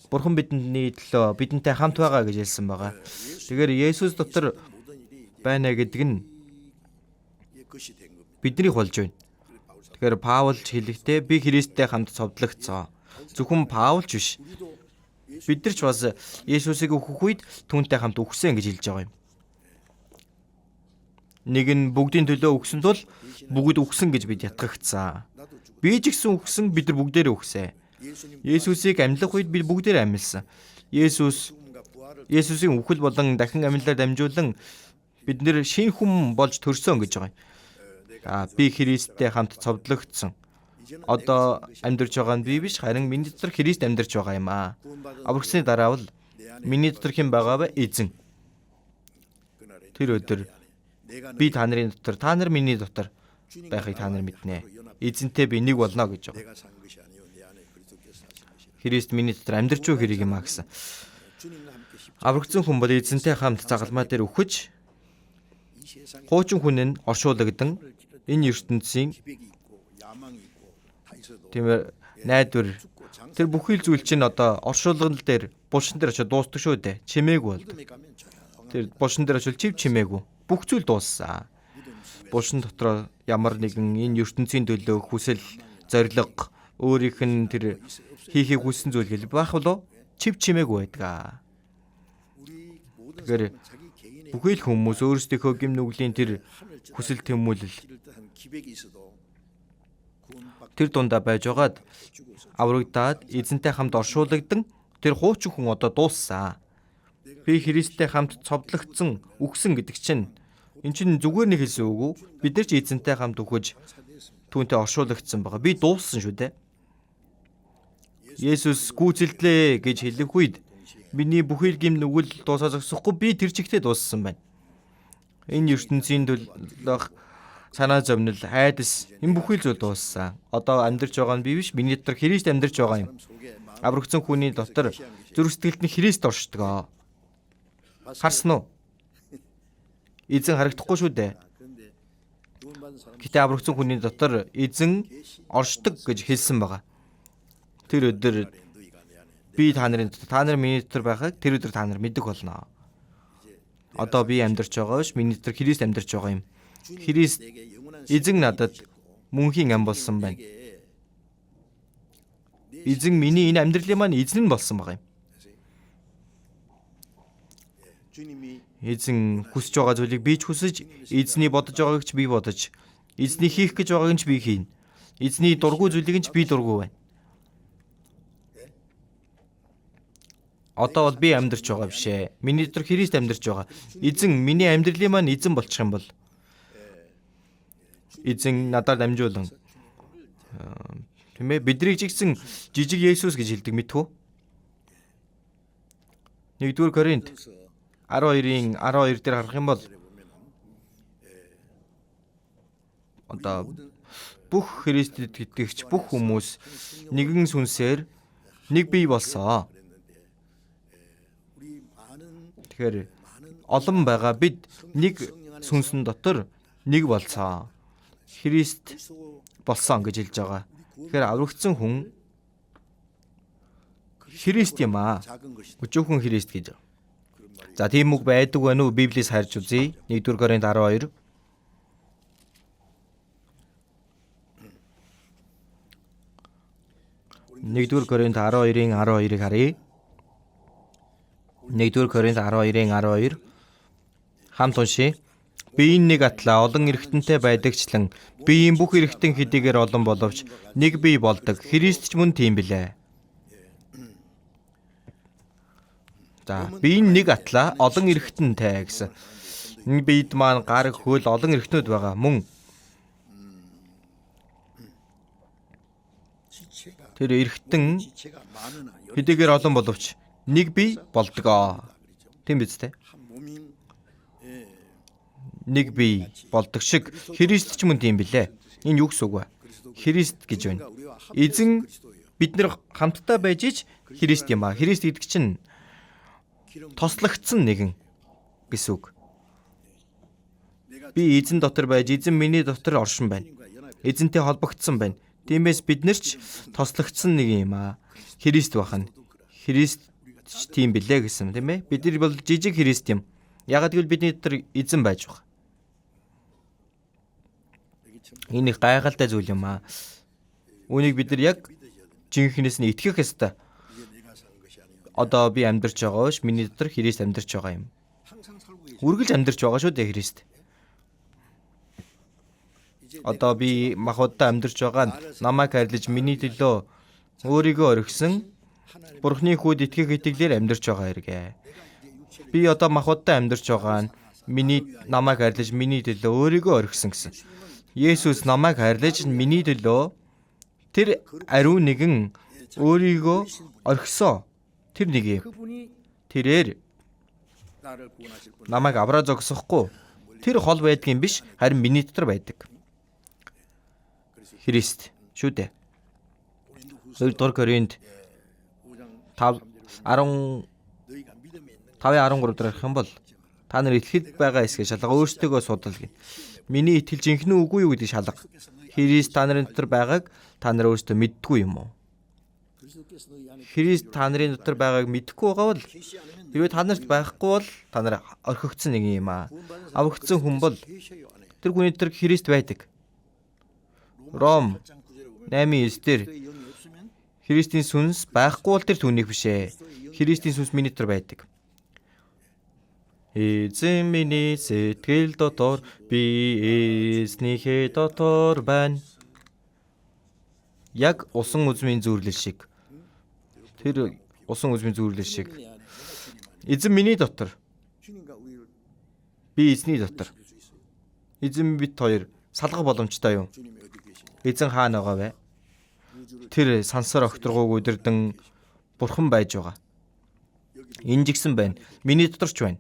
Бурхан бидний төлөө бидэнтэй хамт байгаа гэж хэлсэн байгаа. Тэгэхээр Есүс дотор байна гэдэг нь биднийх болж байна. Тэгэхээр Паул ч хэлэхдээ би Христтэй хамт цовдлогдсон. Зөвхөн Паул ч биш. Бид нар ч бас Есүсийг үхэх үед түүнтэй хамт үхсэн гэж хэлж байгаа юм. Нэг нь бүгдийн төлөө үхсэн тул бүгд үхсэн гэж бид ятгагдсан. Би ч гэсэн үхсэн, бид нар бүгдээрээ үхсэн. Есүсийг амьлах үед бид бүгдээрээ амьлсан. Есүсийн үхэл болон дахин амьлалаар дамжуулан бид нэр шинэ хүн болж төрсөн гэж байгаа юм. Би Христтэй хамт цовдлогдсон. Одоо амьдарч байгаа нь би биш, харин миний дотор Христ амьдарч байгаа юм аа. Аврагсны дараа бол миний дотор хэн байгаа вэ? Эзэн. Тэр өдөр би та нарын дотор, та нар миний дотор байхыг та нар мэднэ. Эзэнтэй би нэг болно гэж байгаа. Христ миний дотор амьдарч буй хэрэг юм а гэсэн. Аврагдсан хүн бол эзэнтэй хамт загалмай дээр үхэж хуучин хүн нь оршуулагдан энэ ертөнцийн тийм найдвар тэр бүхий л зүйл чинь одоо оршуулган дээр булшин дээр очиод дуустдаг шүү дээ. Чимээгүй болдог. Тэр булшин дээр очивол чив чимээгүй. Бүх зүйл дууссан. Булшин дотроо ямар нэгэн энэ ертөнцийн төлөө хүсэл, зориг, өөрийнх нь тэр хийхийг хүссэн зүйл гэл байх болов чив чимээгүй байдаг. Тэгэхээр бүхий л хүмүүс өөрсдийнхөө гэм нүглийн тэр хүсэл тэмүүлэл Тэр дундаа байж байгаад аврагдаад эзэнтэй хамт оршуулагдан тэр хуучин хүн одоо дууссан. Би Христтэй хамт цовдлогдсон, үхсэн гэдэг чинь энэ чинь зүгээр нэг хэлсэн үг үү? Бид нар ч эзэнтэй хамт үхэж түүнтэй оршуулгдсан байгаа. Би дууссан шүү дээ. Есүс гүйцэлдлээ гэж хэлэх үед миний бүхий л гим нүгэл дуусаа зогсохгүй, би тэр чигтээ дууссан байна. Энэ ертөнцийн төлөх санаа зовнил, айдас энэ бүхий л зүйл дууссан. Одоо амьдарч байгаа нь би биш, миний дотор Христ амьдарч байгаа юм. Аврагдсан хүний дотор зүрх сэтгэлд нь Христ оршдог. Харсан уу? Эзэн харагдахгүй шүү дээ. Гэтэ аврагдсан хүний дотор эзэн оршдог гэж хэлсэн байгаа. Тэр өдөр би та нарын дотор, та нар миний дотор байхыг тэр өдөр та нар мэдэх болно. Одоо би амьдарч байгаа биш, миний дотор Христ амьдарч байгаа юм. Христ эзэн надад мөнхийн ам болсон байна. Эзэн миний энэ амьдралын маань эзэн нь болсон байгаа юм. Эзэн хүсэж байгаа зүйлийг би ч хүсэж, эзний бодож байгааг ч би бодож, эзний хийх гэж байгааг нь ч би хийнэ. Эзний дургүй зүйлийг нь ч би дургүй байна. Одоо бол би амьдарч байгаа биш ээ. Миний дотор Христ амьдарч байгаа. Эзэн миний амьдралын маань эзэн болчих юм бол эзэн надаар дамжуулан, тийм ээ, биднийг ч гэсэн жижиг Есүс гэж хэлдэг мэдхүү. 1-р Коринт 12-ийн 12 дээр харах юм бол одоо бүх Христэд итгэгч бүх хүмүүс нэгэн сүнсээр нэг бие болсон. Тэгэхээр олон байгаа бид нэг сүнсэн дотор нэг болсон. Христ болсон гэж хэлж байгаа. Тэгэхээр аврагдсан хүн Христ юм аа. Өчүүхэн Христ гэж. За, тийм үг байдаг байна уу? Библиэс харж үзье. 1-р Коринт 12. 1-р Коринт 12-ийн 12-ыг харъя. 1-р Коринт 12-ийн 12 хамт уншъя. Биеийн нэг атлаа олон эргэтэнтэй байдагчлан биеийн бүх эргэтэн хэдийгээр олон боловч нэг бие болдог. Христ ч мөн тийм билээ. За, биеийн нэг атлаа олон эргэтэнтэй гэсэн. Энэ биед маань гар, хөл, олон эргэтнүүд байгаа. Мөн тэр эргэтэн хэдийгээр олон боловч нэг бие болдог. Тийм биз дээ? Нэг бие болдог шиг Христ ч мөн тийм билээ. Энэ юу гэсэн үг вэ? Христ гэж байна. Эзэн бид нар хамтдаа байж ич Христ юм аа. Христ гэдэг чинь тослогдсон нэгэн гэсэн үг. Би эзэн дотор байж, эзэн миний дотор оршин байна. Эзэнтэй холбогдсон байна. Тиймээс бид нар ч тослогдсон нэг юм аа. Христ бахна. Христ ч тийм билээ гэсэн, тийм ээ. Бид нар бол жижиг Христ юм. Ягаад гэвэл бидний дотор эзэн байж байгаа. Энэ их гайхалтай зүйл юм аа. Үүнийг бид нар яг жинхнээс нь итгэх ёстой. Одоо би амьдарч байгаа ш, миний дотор Христ амьдарч байгаа юм. Үргэлж амьдарч байгаа шүү дээ Христ. Одоо би махбодтой амьдарч байгаа нь намайг хайрлаж миний төлөө өөрийгөө орхисон Бурхны хүүд итгэх итгэлээр амьдарч байгаа хэрэг. Би одоо махбодтой амьдарч байгаа нь миний намайг хайрлаж миний төлөө өөрийгөө орхисон гэсэн. Есүс намайг хайрлаж миний төлөө тэр ариун нэгэн өөрийгөө орхисон. Тэр нэг юм. Тэрээр намайг авраа зогсохгүй. Тэр хол байдгийн биш, харин миний дотор байдаг. Христ шүү дээ. 2-р Коринт 5:13 дээр харах юм бол та нар итгэл байгаа эсгээ шалга, өөрсдөө судал гин. Миний итгэл жинхэнэ үгүй юу гэдгийг шалга. Христ та нарын дотор байгааг та нар өөрсдөө мэддэггүй юм уу? Христ та нарын дотор байгааг мэдэхгүй байгаа бол, хэрвээ та нарт байхгүй бол та нар орхигдсон нэг юм аа. Аврагдсан хүн бол тэр хүний дотор Христ байдаг. Ром 8:9 дээр Христийн сүнс байхгүй бол тэр түүнийх биш ээ. Христийн сүнс миний дотор байдаг. Эзэн миний сэтгэл дотор, би эзнийхээ дотор байна. Яг усан үзмийн зүйрлэл шиг. Тэр усан үзмийн зүйрлэл шиг. Эзэн миний дотор. Би эзний дотор. Эзэн бит хоёр салгах боломжтой юм. Эзэн хаана байгаа вэ? Тэр сансар огторгууг удирдан бурхан байж байгаа. Энэ жигсэн байна. Миний дотор ч байна.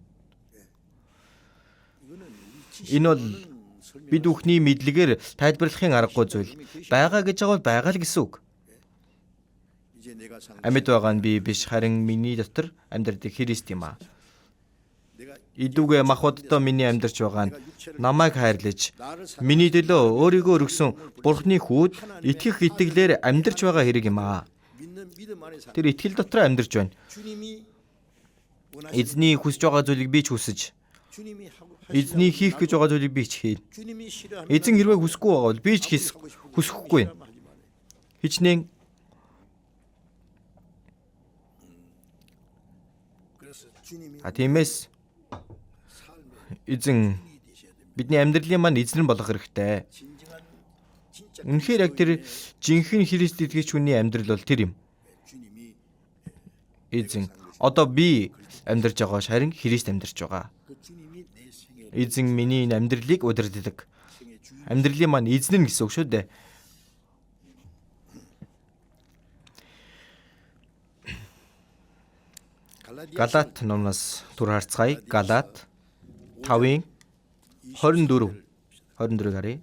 Энэ бол бид бүхний мэдлэгээр тайлбарлахын аргагүй зүйл. Байгаа гэж байгаа бол байгаа л гэсэн үг. Амьд байгаа нь би биш, харин миний дотор амьдардаг Христ юм аа. Идүгэ махбоддоо миний амьдарч байгаа нь намайг хайрлаж миний төлөө өөрийгөө өргөсөн Бурхны хүүд итгэх итгэлээр амьдарч байгаа хэрэг юм аа. Тэр итгэл дотор амьдарч байна. Эзний хүсэж байгаа зүйлийг би ч хүсэж, эзний хийх гэж байгаа зүйлийг би ч хийнэ. Эзэн хэрвээ хүсэхгүй байгаа бол би ч хүсэхгүй. Хичнээн тиймээс эзэн бидний амьдралын маань эзэн болох хэрэгтэй. Үнэхээр яг тэр жинхэнэ Христ итгэгч хүний амьдрал бол тэр юм. Эзэн одоо би амьдарч байгаа харин Христ амьдарч байгаа. Эзэн миний энэ амьдралыг удирддаг. Амьдралын маань эзэн нь гэсэн үг шүү дээ. Галаат номноос түр харцгаая. Галаат 5-ын 24. 24-ыг харъя.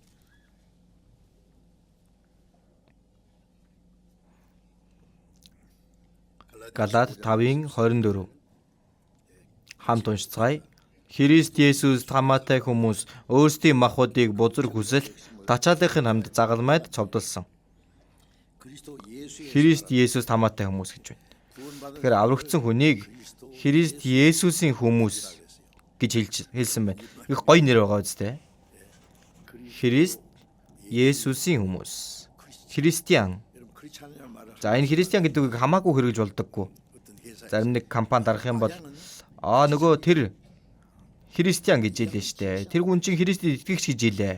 Галаат 5-ын 24. Хамт уншицгаая. Христ Есүс хамаатай хүмүүс өөрсдийн махбодыг бузар хүсэл тачааллын хамт загалмайд цовдолсон. Христ Есүс хамаатай хүмүүс гэж байна. Тэгэхээр аврагдсан хүнийг Христ Есүсийн хүмүүс гэж хэлсэн байна. Их гоё нэр байгаа үстэй. Христ Есүсийн хүмүүс. Христиан. За энэ христиан гэдэг үгийг хамаагүй хэрэгж болдоггүй. Зарим нэг компани дарах юм бол нөгөө тэр христиан гэж хэлээ штэ. Тэр хүн чинь Христэд итгэгч гэж хэлээ.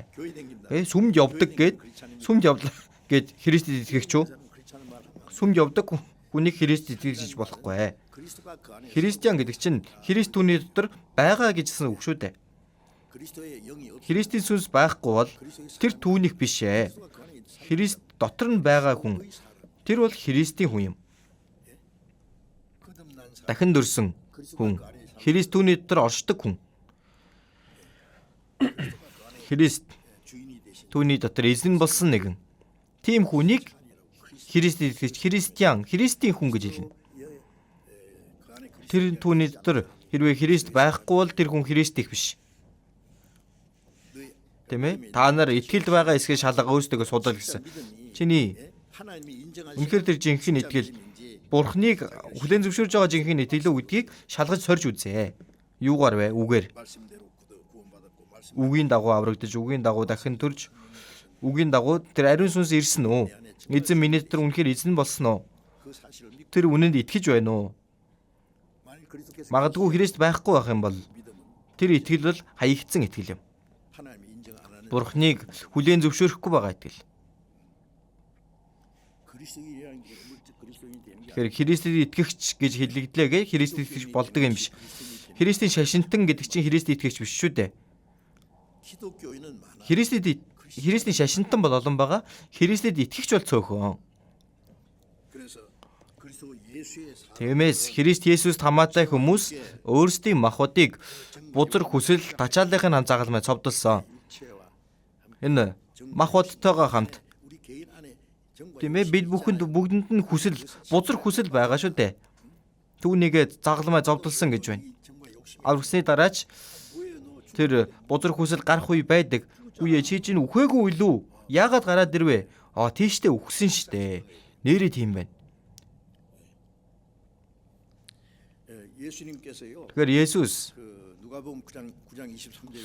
Сүмд явдаг гэд сүмд явлаа гэд Христэд итгэгч үү? Сүмд явдаг хүнийг Христэд итгэгч гэж болохгүй. Христиан гэдэг чинь Христ түүний дотор байгаа гэжсэн үг шүү дээ. Христийн сүнс байхгүй бол тэр түүнийх биш ээ. Христ дотор нь байгаа хүн тэр бол Христийн хүн юм. Дахин төрсөн хүн. Христ түүний дотор оршдог хүн. Христ түүний дотор эзэн болсон нэгэн. Тийм хүнийг Христ итгэгч, христиан, Христийн хүн гэж хэлнэ. Тэр түүний дотор хэрвээ Христ байхгүй бол тэр хүн Христ их биш. Тийм ээ? Та нар итгэлд байгаа эсхийг шалга өөрсдөө судал гэсэн. Чиний үнэхээр тэр жинхэнэ итгэл Бурхныг хүлээн зөвшөөрж байгаа жинхэнэ итгэл үү гэдгийг шалгаж сорж үзье. Юугаар вэ? Үгээр. Үгийн дагуу аврагдаж, үгийн дагуу дахин төрж, үгийн дагуу тэр ариун сүнс ирсэн үү? Эзэн миний дотор үнэхээр эзэн болсон уу? Тэр үнэнд итгэж байна уу? Магадгүй Христ байхгүй байх юм бол тэр итгэл бол хаягдсан итгэл юм. Бурхныг хүлээн зөвшөөрөхгүй байгаа итгэл. Тэгэхээр Христэд итгэгч гэж хэлэгдлээ гэж Христэд итгэгч болдог юм биш. Христийн шашинтан гэдэг чинь Христэд итгэгч биш шүү дээ. Христийн шашинтан бол олон байгаа. Христэд итгэгч бол цөөхөн. Тиймээс Христ Есүст хамаатай хүмүүс өөрсдийн махбодыг бузар хүсэл тачааллын хам загалмай цовдолсон. Энэ махбодтойгоо хамт тийм ээ бид бүхэнд бүгдэнд нь хүсэл бузар хүсэл байгаа шүү дээ. Түүнийгээ загалмай зовдолсон гэж байна. Аврагсны дараач тэр бузар хүсэл гарах үе байдаг. Үе чи чинь үхээгүй илүү яагаад гараад ирвэ? Аа тийштэй үхсэн штэ. Нэрээ тийм байна. Тэгэхээр Есүс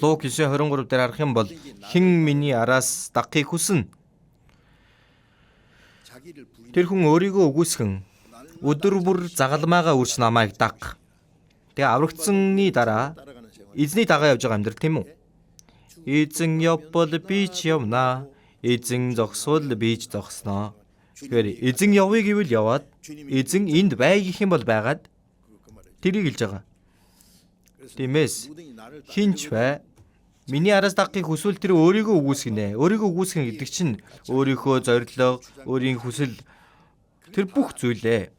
Лук 9:23 дээр харах юм бол хэн миний араас дагахыг хүснэ. Тэр хүн өөрийгөө үгүйсгэн өдөр бүр загалмаагаа үрч намайг даг. Тэгээ аврагдсаны дараа эзний дагаа явж байгаа амьдрал тийм үү? Эзэн явбал би ч явнаа. Эзэн зогсвол би ч зогсноо. Тэгэхээр эзэн явъя гэвэл яваад, эзэн энд бай гэх юм бол байгаад тэрийг хэлж байгаа. Тиймээс хинч бай миний араас дагахыг хүсвэл тэр өөрийгөө үгүйсгэнэ. Өөрийгөө үгүйсгэнэ гэдэг чинь өөрийнхөө зорилго, өөрийн хүсэл тэр бүх зүйлээ.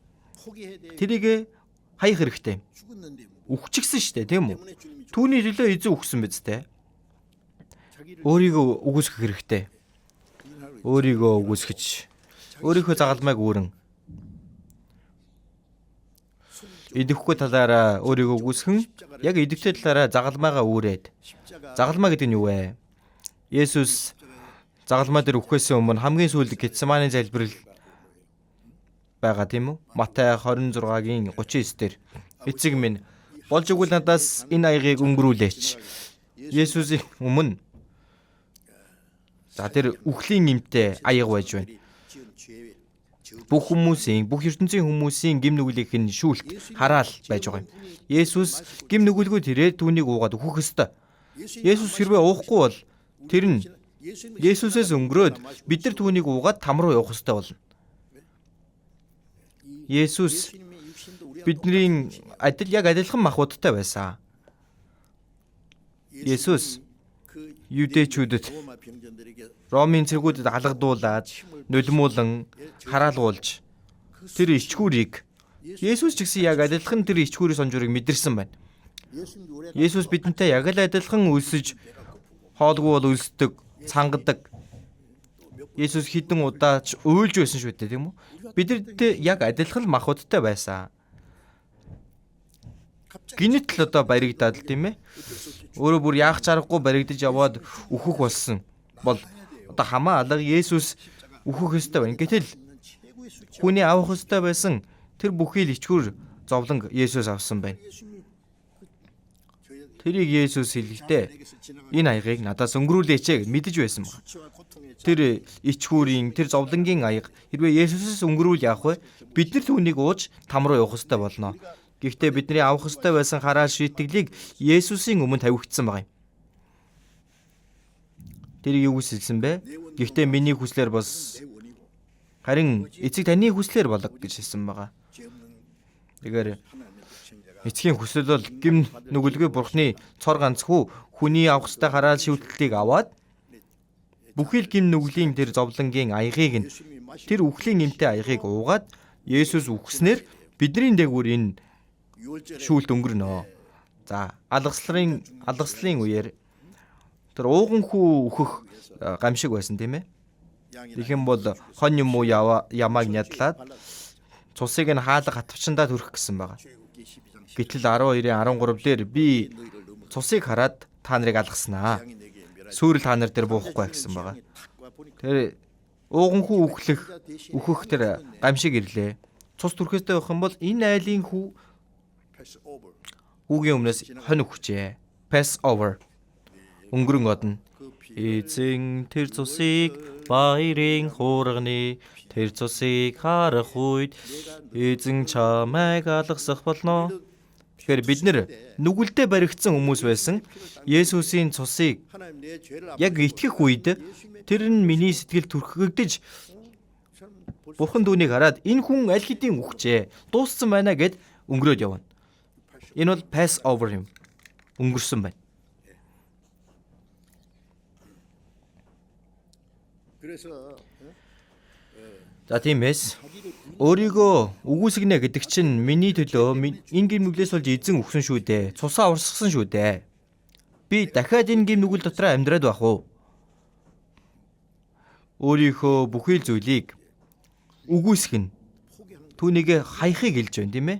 Тэрийг хаях хэрэгтэй. Үхчихсэн шүү дээ, тийм үү? Түүний төлөө эзэн үхсэн биз дээ. Өөрийгөө үгүйсгэх хэрэгтэй. Өөрийгөө үгүйсгэж, өөрийнхөө загалмайг үүрэн идэвхгүй талаараа өөрийгөө үгүйсгэн, яг идэвхтэй талаараа загалмайгаа үүрээд. Загалмай гэдэг нь юу вэ? Есүс загалмай дээр үхэхээс өмнө хамгийн сүүлд Гетсеманы залбирал байгаа, тийм үү? Матай 26-гийн 39 дээр эцэг минь болж өгвөл надаас энэ аягийг өнгөрүүлээч. Есүсийн өмнө за тэр үхлийн эмтэй аяга байж байна. Бүх хүмүүсийн, бүх ертөнцийн хүмүүсийн гэм нүглийнх нь шүүлт хараал байж байгаа юм. Есүс гэм нүгэлгүй тэрээр түүнийг уугаад үхэх ёстой. Есүс хэрвээ уухгүй бол тэр нь Есүсээс өнгөрөөд бид нар түүнийг уугаад там руу явах ёстой болно. Есүс бидний адил яг адилхан махбодтой байсан. Есүс юдэчүүдэд Ромын цэргүүдэд алгадуулаад, нулимуулан, хараалгуулж тэр ичгүүрийг Есүс ч гэсэн яг адилхан тэр ичгүүрийн сонжуурыг мэдэрсэн байна. Есүс бидэнтэй яг л адилхан өлсөж, хоолгүй бол өлсдөг, цангадаг. Есүс хэдэн удаа ч уйлж байсан шүү дээ, тийм үү? Бидэртэй яг адилхан махбодтой байсан. Гинэт л одоо баригдаад л, тийм ээ? Өөрөө бүр яах чаргагүй баригдаж яваад өөхөх болсон бол одоо хамаа алга Есүс өөхөх ёстой байна. Гэтэл хүний авах ёстой байсан тэр бүхий л ичгүүр зовлон Есүс авсан байна. Тэрийг Есүс хэлэхдээ энэ аягийг надаас өнгөрүүлээч гэж мэдэж байсан баг. Тэр ичгүүрийн, тэр зовлонгийн аяга хэрвээ Есүсээс өнгөрүүл яах вэ? Бид нар түүнийг ууж там руу явах ёстой болно. Гэхдээ бидний авах ёстой байсан хараал шийтгэлийг Есүсийн өмнө тавигдсан байгаа юм. Тэрийг юу гэж хэлсэн бэ? Гэхдээ миний хүслээр бас харин эцэг таны хүслээр болго гэж хэлсэн байгаа. Тэгэхээр эцгийн хүсэл бол гэм нүгэлгүй бурхны цор ганц хүү хүний авах ёстой хараал шийтгэлийг аваад бүхий л гэм нүглийн тэр зовлонгийн аягийг нь тэр үхлийн эмтэй аягийг уугаад Есүс үхснээр бидний дээгүүр энэ шүүлт өнгөрнө. За алгаслын үеэр тэр ууган хүү өөхөх гамшиг байсан, тийм ээ? Тэгэх юм бол хон юм уу ямааг нядлаад цусыг нь хаалга хатвчандаа төрөх гэсэн байгаа. Гэтэл 12-ийн 13 дээр би цусыг хараад та нарыг алгаснаа. Сүрэл та нар дээр буухгүй гэсэн байгаа. Тэр ууган хүү өөхөх тэр гамшиг ирлээ. Цус түрхэстэй байх юм бол энэ айлын хүү хүүгийн өмнөөс хонь өгчээ. Pass over. Өнгөрөн одно. Эзэн тэр цусыг баярын хуурганы тэр цусыг харах үед эзэн чамайг алгасах болно. Тэгэхээр бид нэр нүгэлдээ баригдсан хүмүүс байсан. Есүсийн цусыг яг итгэх үед тэр нь миний сэтгэл түрхэгдэж Бурхан түүнийг хараад энэ хүн аль хэдийн үхжээ. Дууссан байна гэд өнгөрөөд явна. Энэ бол pass over юм. Өнгөрсөн байна. За тиймээс өөрийгөө үгүйсгэнэ гэдэг чинь миний төлөө энэ гэм нүглээс болж эзэн үхсэн шүү дээ. Цусаа урсгасан шүү дээ. Би дахиад энэ гэм нүгэл дотроо амьдраад байх уу? Өөрийнхөө бүхий л зүйлийг үгүйсгэнэ. Түүнийг хаяхыг хэлж байна, тийм ээ?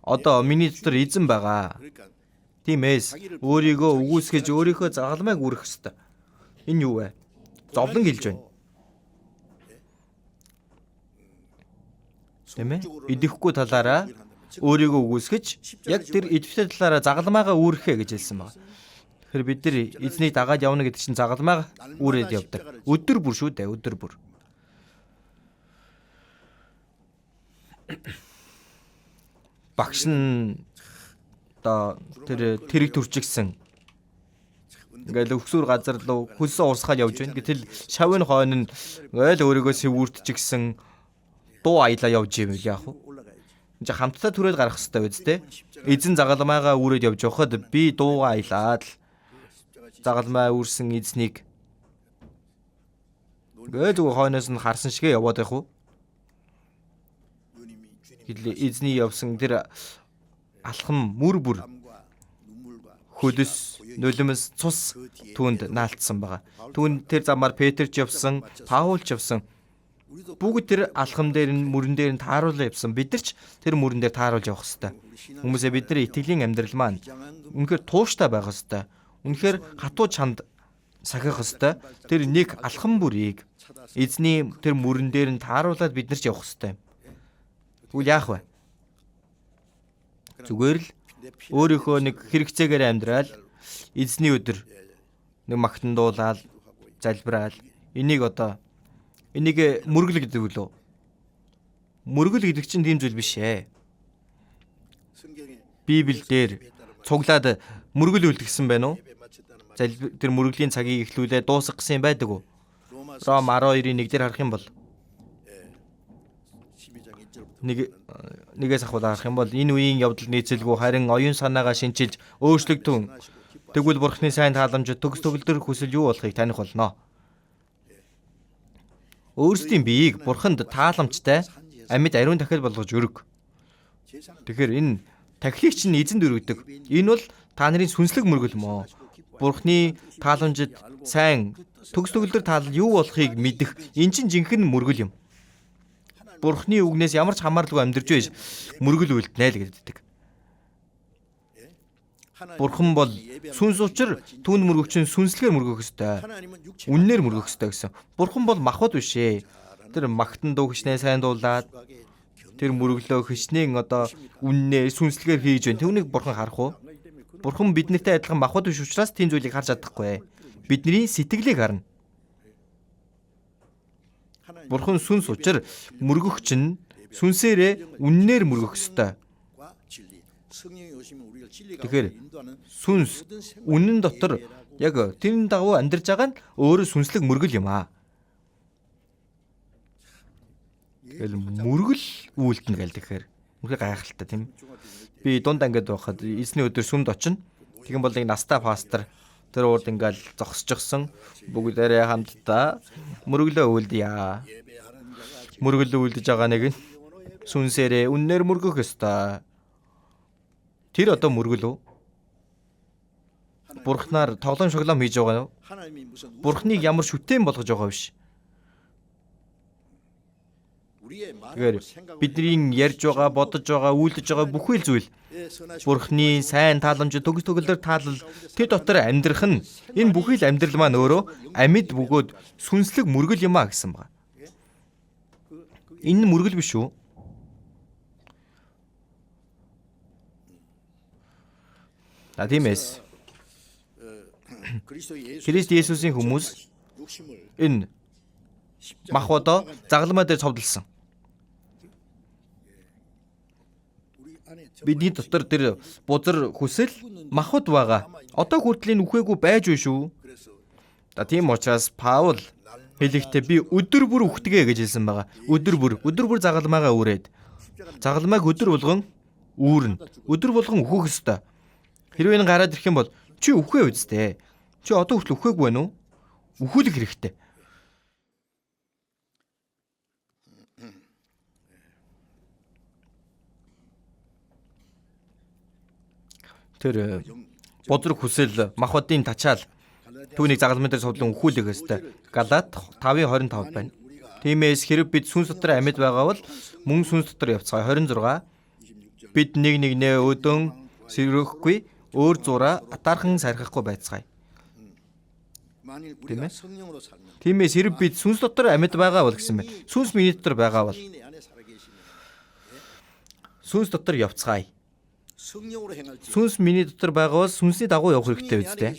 Одоо миний дотор эзэн байгаа. Тиймээс өөрийгөө үгүйсгэж өөрийнхөө загалмайг үүрэх ёстой. Энэ юу вэ? Зовлон хэлж байна. Тийм ээ? Идэвхгүй талаараа өөрийгөө үгүйсгэж яг тэр идэвхтэй талаараа загалмайгаа үүрэхэ гэж хэлсэн байна. Тэгэхээр бид нар эзнийг дагаад явна гэдэг чинь загалмайгаа үүрээд явдаг. Өдөр бүр шүү дээ, өдөр бүр. Багш нь одоо тэр тэрэг төрчихсөн. Ингээл өгсүр газар руу хөлсөө урсгаал явж байна. Гэтэл шавын хойно нь ингээл өөрийгөө сэвүүртчихсэн дуу аялаа явж ивэл яах вэ? Энд чи хамтдаа түрээд гарах хэрэгтэй биз дээ. Эзэн загалмайгаа үүрээд явж байхад би дуугаа аялаад л загалмай үүрсэн эзнийг ингээл зүгээр хойноос нь харсан шигээ яваад байх уу? Гэтэл эзний явсан тэр алхам мөр бүр хөлөс, нулимс, цус түүнд наалтсан байгаа. Түүнд тэр замаар Петр ч явсан, Паул ч явсан. Бүгд тэр алхам дээр нь мөрөн дээр нь тааруулаа явсан. Бид нар ч тэр мөрөн дээр тааруулж явах ёстой. Хүмүүсээ бид нар итгэлийн амьдрал маань үнэхээр тууштай байх ёстой. Үнэхээр хатуу чанд сахих ёстой. Тэр нэг алхам бүрийг эзний тэр мөрөн дээр нь тааруулаад бид нар ч явах ёстой. Тэгвэл яах вэ? Зүгээр л өөрийнхөө нэг хэрэгцээгээр амьдрал эзний өдөр нэг магтан дуулаад залбираал энийг одоо энийг мөргөл гэдэг үлээ. Мөргөл гэдэг чинь тийм зүйл биш ээ. Библиэлд цуглаад мөргөл үлдгэсэн байна уу? Тэр мөргөлийн цагийг эхлүүлээ дуусгах гэсэн юм байдаг уу? Ром 12-ийн 1 дээр харах юм бол нэгээс ахуулаад харах юм бол энэ үеийн явдал нийцэлгүй харин оюун санаагаа шинчилж өөрчлөгдөн тэгвэл Бурхны сайн тааламж төгс төгөлдөр хүсэл юу болохыг таних болно. Өөрсдийн биеийг Бурханд тааламжтай амьд ариун тахил болгож өрг. Тэгэхээр энэ тахилыг чинь эзэнд өргөдөг. Энэ бол та нарын сүнслэг мөргөл мөө. Бурхны тааламжид сайн төгс төгөлдөр таалал юу болохыг мэдэх энэ чинь жинхэнэ мөргөл юм. Бурхны үгнээс ямар ч хамааралгүй амьдарч байж мөргөл үлднэ л гэдэг. Бурхан бол сүнс учир түүнд мөргөгч нь сүнслэгээр мөргөх ёстой. Үннээр мөргөх ёстой гэсэн. Бурхан бол махбод биш ээ. Тэр магтан дуу хичнээн сайн дуулаад тэр мөрөглөө хичнээн одоо үннээр сүнслэгээр хийж байна. Түүнийг бурхан харах уу? Бурхан биднэртэй адилхан махбод биш учраас тийм зүйлийг харж чадахгүй. Бидний сэтгэлийг харна. Бурхан сүнс учир мөргөгч нь сүнсээрээ үннээр мөргөх ёстой. Тэгэхээр сүнс үнэн дотор яг тэрний дагуу амьдарч байгаа нь өөрөө сүнслэг мөргөл юм аа. Тэгэл мөргөл үйлдэнэ гэл тэгэхээр үнэхээр гайхалтай тийм. Би дунд ангид байхад эзний өдөр сүмд очино. Тэгэн бол нэг настай пастор тэр урд ингээл зогсчихсон. Бүгдээрээ хамтдаа мөрөглөө үлдъя. Мөрөглөө үлдэж байгаа нэг нь сүнсээрээ үннээр мөргөх ёстой. Тэр одоо мөргөл үү? Бурхнаар тоглоом шоглоом хийж байгаа юу? Бурхныг ямар шүтэн болгож байгаа биш. Тэгэхээр бидний ярьж байгаа, бодож байгаа, үйлдэж байгаа бүхий л зүйл Бурхны сайн тааламж, төгс төгөлдөр таалал тэр дотор амьдрах нь энэ бүхий л амьдрал маань өөрөө амьд бөгөөд сүнслэг мөргөл юм а гэсэн байна. Энэ нь мөргөл биш үү? А тиймээс Христ Есүсийн хүмүүс энэ махбодоо загалмай дээр цовдлсон. Бидний дотор тэр бузар хүсэл махбод байгаа. Одоо хүртэл энэ үхээгүй байж буй шүү. За тийм учраас Паул хэлэхдээ би өдөр бүр үхдэгэ гэж хэлсэн байгаа. Өдөр бүр загалмайгаа үүрээд. Загалмайг өдөр болгон үүрнэ. Өдөр болгон үхэх ёстой. Хэрвээ энэ гараад ирэх юм бол чи үхээ үсттэй. Чи одоо хүртэл үхээгүй байна уу? Үхүүлэх хэрэгтэй. Тэр бузар хүсэл махбодын тачаал түүнийг загалмай дээр судлан үхүүлэх ёстой. Галаат 5:25 байна. Тиймээс хэрэг бид сүнс дотор амьд байгаа бол мөн сүнс дотор явцгаая. 26 бид нэг нэгнээ өдөн сэрөөхгүй өөр зураа атаархан сархихгүй байцгаая. Тийм ээ. Тиймээс хэрэг бид сүнс дотор амьд байгаа бол гэсэн байна. Сүнс миний дотор байгаа бол сүнс дотор явцгаая. Сүнс миний дотор байгаа бол сүнсний дагуу явах хэрэгтэй үстэй.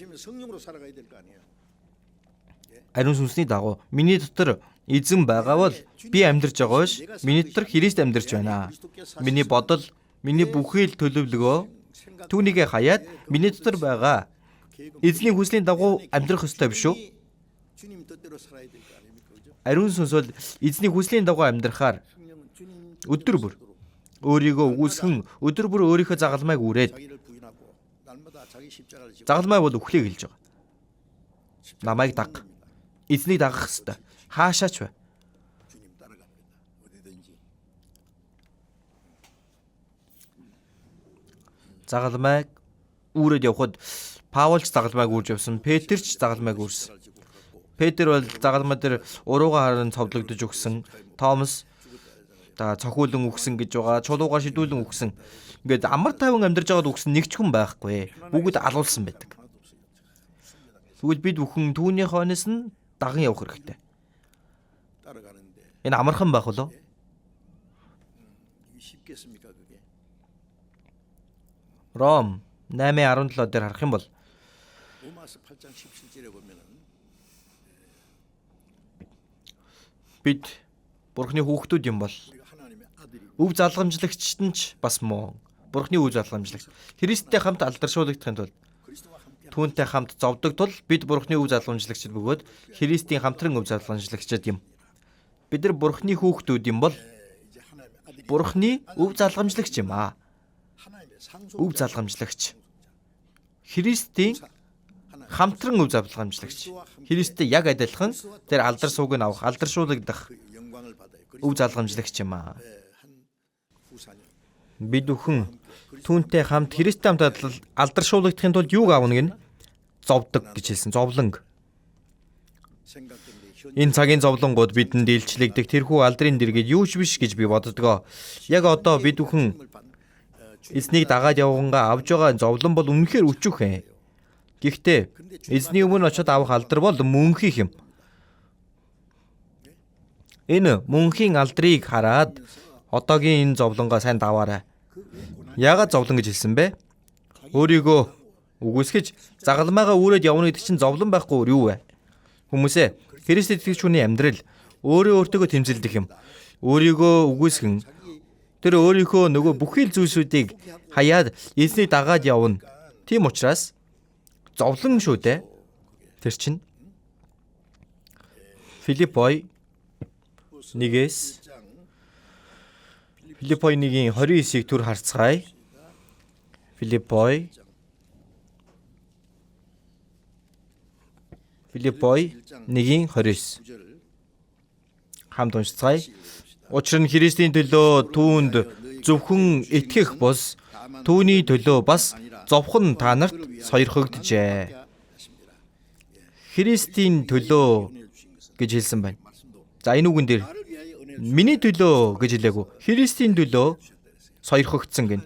Ариун сүнсний дагуу миний дотор эзэн байгаа бол би амьдарч байгаа биш. Миний дотор Христ амьдарч байна. Миний бодол, миний бүхий л төлөвлөгөө түүнийгээ хаяад миний дотор байгаа Эзний хүслийн дагуу амьдрах ёстой биш үү? Ариун сүнс бол эзний хүслийн дагуу амьдрахаар өдөр бүр өөрийгөө үгүйсгэн өдөр бүр өөрийнхөө загалмайг үүрээд, загалмай бол үхлийг хэлж байгаа. Намайг даг. Эзнийг дагах ёстой. Хаашаач бай. Загалмайг үүрээд явхад Паулч загалмайг үүрж явсан, Петр ч загалмайг үүрсэн. Петр бол загалмай дээр уруугаа харан цовдлогдож өгсөн. Томас та цохиулан үхсэн гэж байгаа, чулуугаар шидүүлэн үхсэн. Ингээд амар тайван амьдарч байгаад үхсэн нэг ч хүн байхгүй. Бүгд алуулсан байдаг. Тэгвэл бид бүхэн түүний хойноос нь даган явах хэрэгтэй. Энэ амархан байх болов? Ром 8:17 дээр харах юм бол бид Бурхны хүүхдүүд юм бол өв залгамжлагчд нь ч бас муу. Бурхны өв залгамжлагч. Христтэй хамт алдаршуулгадахын тулд түүнтэй хамт зовдөг тул бид Бурхны өв залгамжлагчид бөгөөд Христийн хамтран өв залгамжлагчид юм. Бид нар Бурхны хүүхдүүд юм бол Бурхны өв залгамжлагч юм аа. Өв залгамжлагч. Христийн хамтран өв залгамжлагч. Христтэй яг адилхан тэр алдар сууг нь авах, алдаршуулгадах өв залгамжлагч юм аа. Бид бүхэн түүнтэй хамт Христтэй хамт алдаршуулгадахын тулд юуг авна гэнэ? Зовдөг гэж хэлсэн. Зовлонг. Энэ цагийн зовлонгууд бидэнд илчлэгдэх тэрхүү алдрын дэргэд юу ч биш гэж би боддгоо. Яг одоо бид бүхэн эзнийг дагаад явгангаа авж байгаа зовлон бол үнэхээр өчүүхэн. Гэхдээ эзний өмнө очиод авах алдар бол мөнхийнх юм. Энэ мөнхийн алдрыг хараад одоогийн энэ зовлонгоо сайн даваарай. Яагаад зовлон гэж хэлсэн бэ? Өөрийгөө үгүйсгэж загалмайгаа үүрээд явна гэдэг чинь зовлон байхгүй өөр юу вэ? Хүмүүсээ, Христэд итгэгч хүний амьдрал өөрөө өөртөөгөө тэмцэлдэх юм. Өөрийгөө үгүйсгэн тэр өөрийнхөө нөгөө бүхий л зүйлсүүдийг хаяад эзнийг дагаад явна. Тийм учраас зовлон шүү дээ. Тэр чинь Филиппой 1-ээс Филиппой 1-ийн 29-ийг түр харцгаая. Филиппой 1-ийн 29 хамт уншицгаая. Учир нь Христийн төлөө түүнд зөвхөн итгэх бус түүний төлөө бас зовх нь та нарт сойрхогджээ. Христийн төлөө гэж хэлсэн байна. За энэ үгэн дээр миний төлөө гэж хэлээгүй. Христийн төлөө сойрхогдсон гэнэ.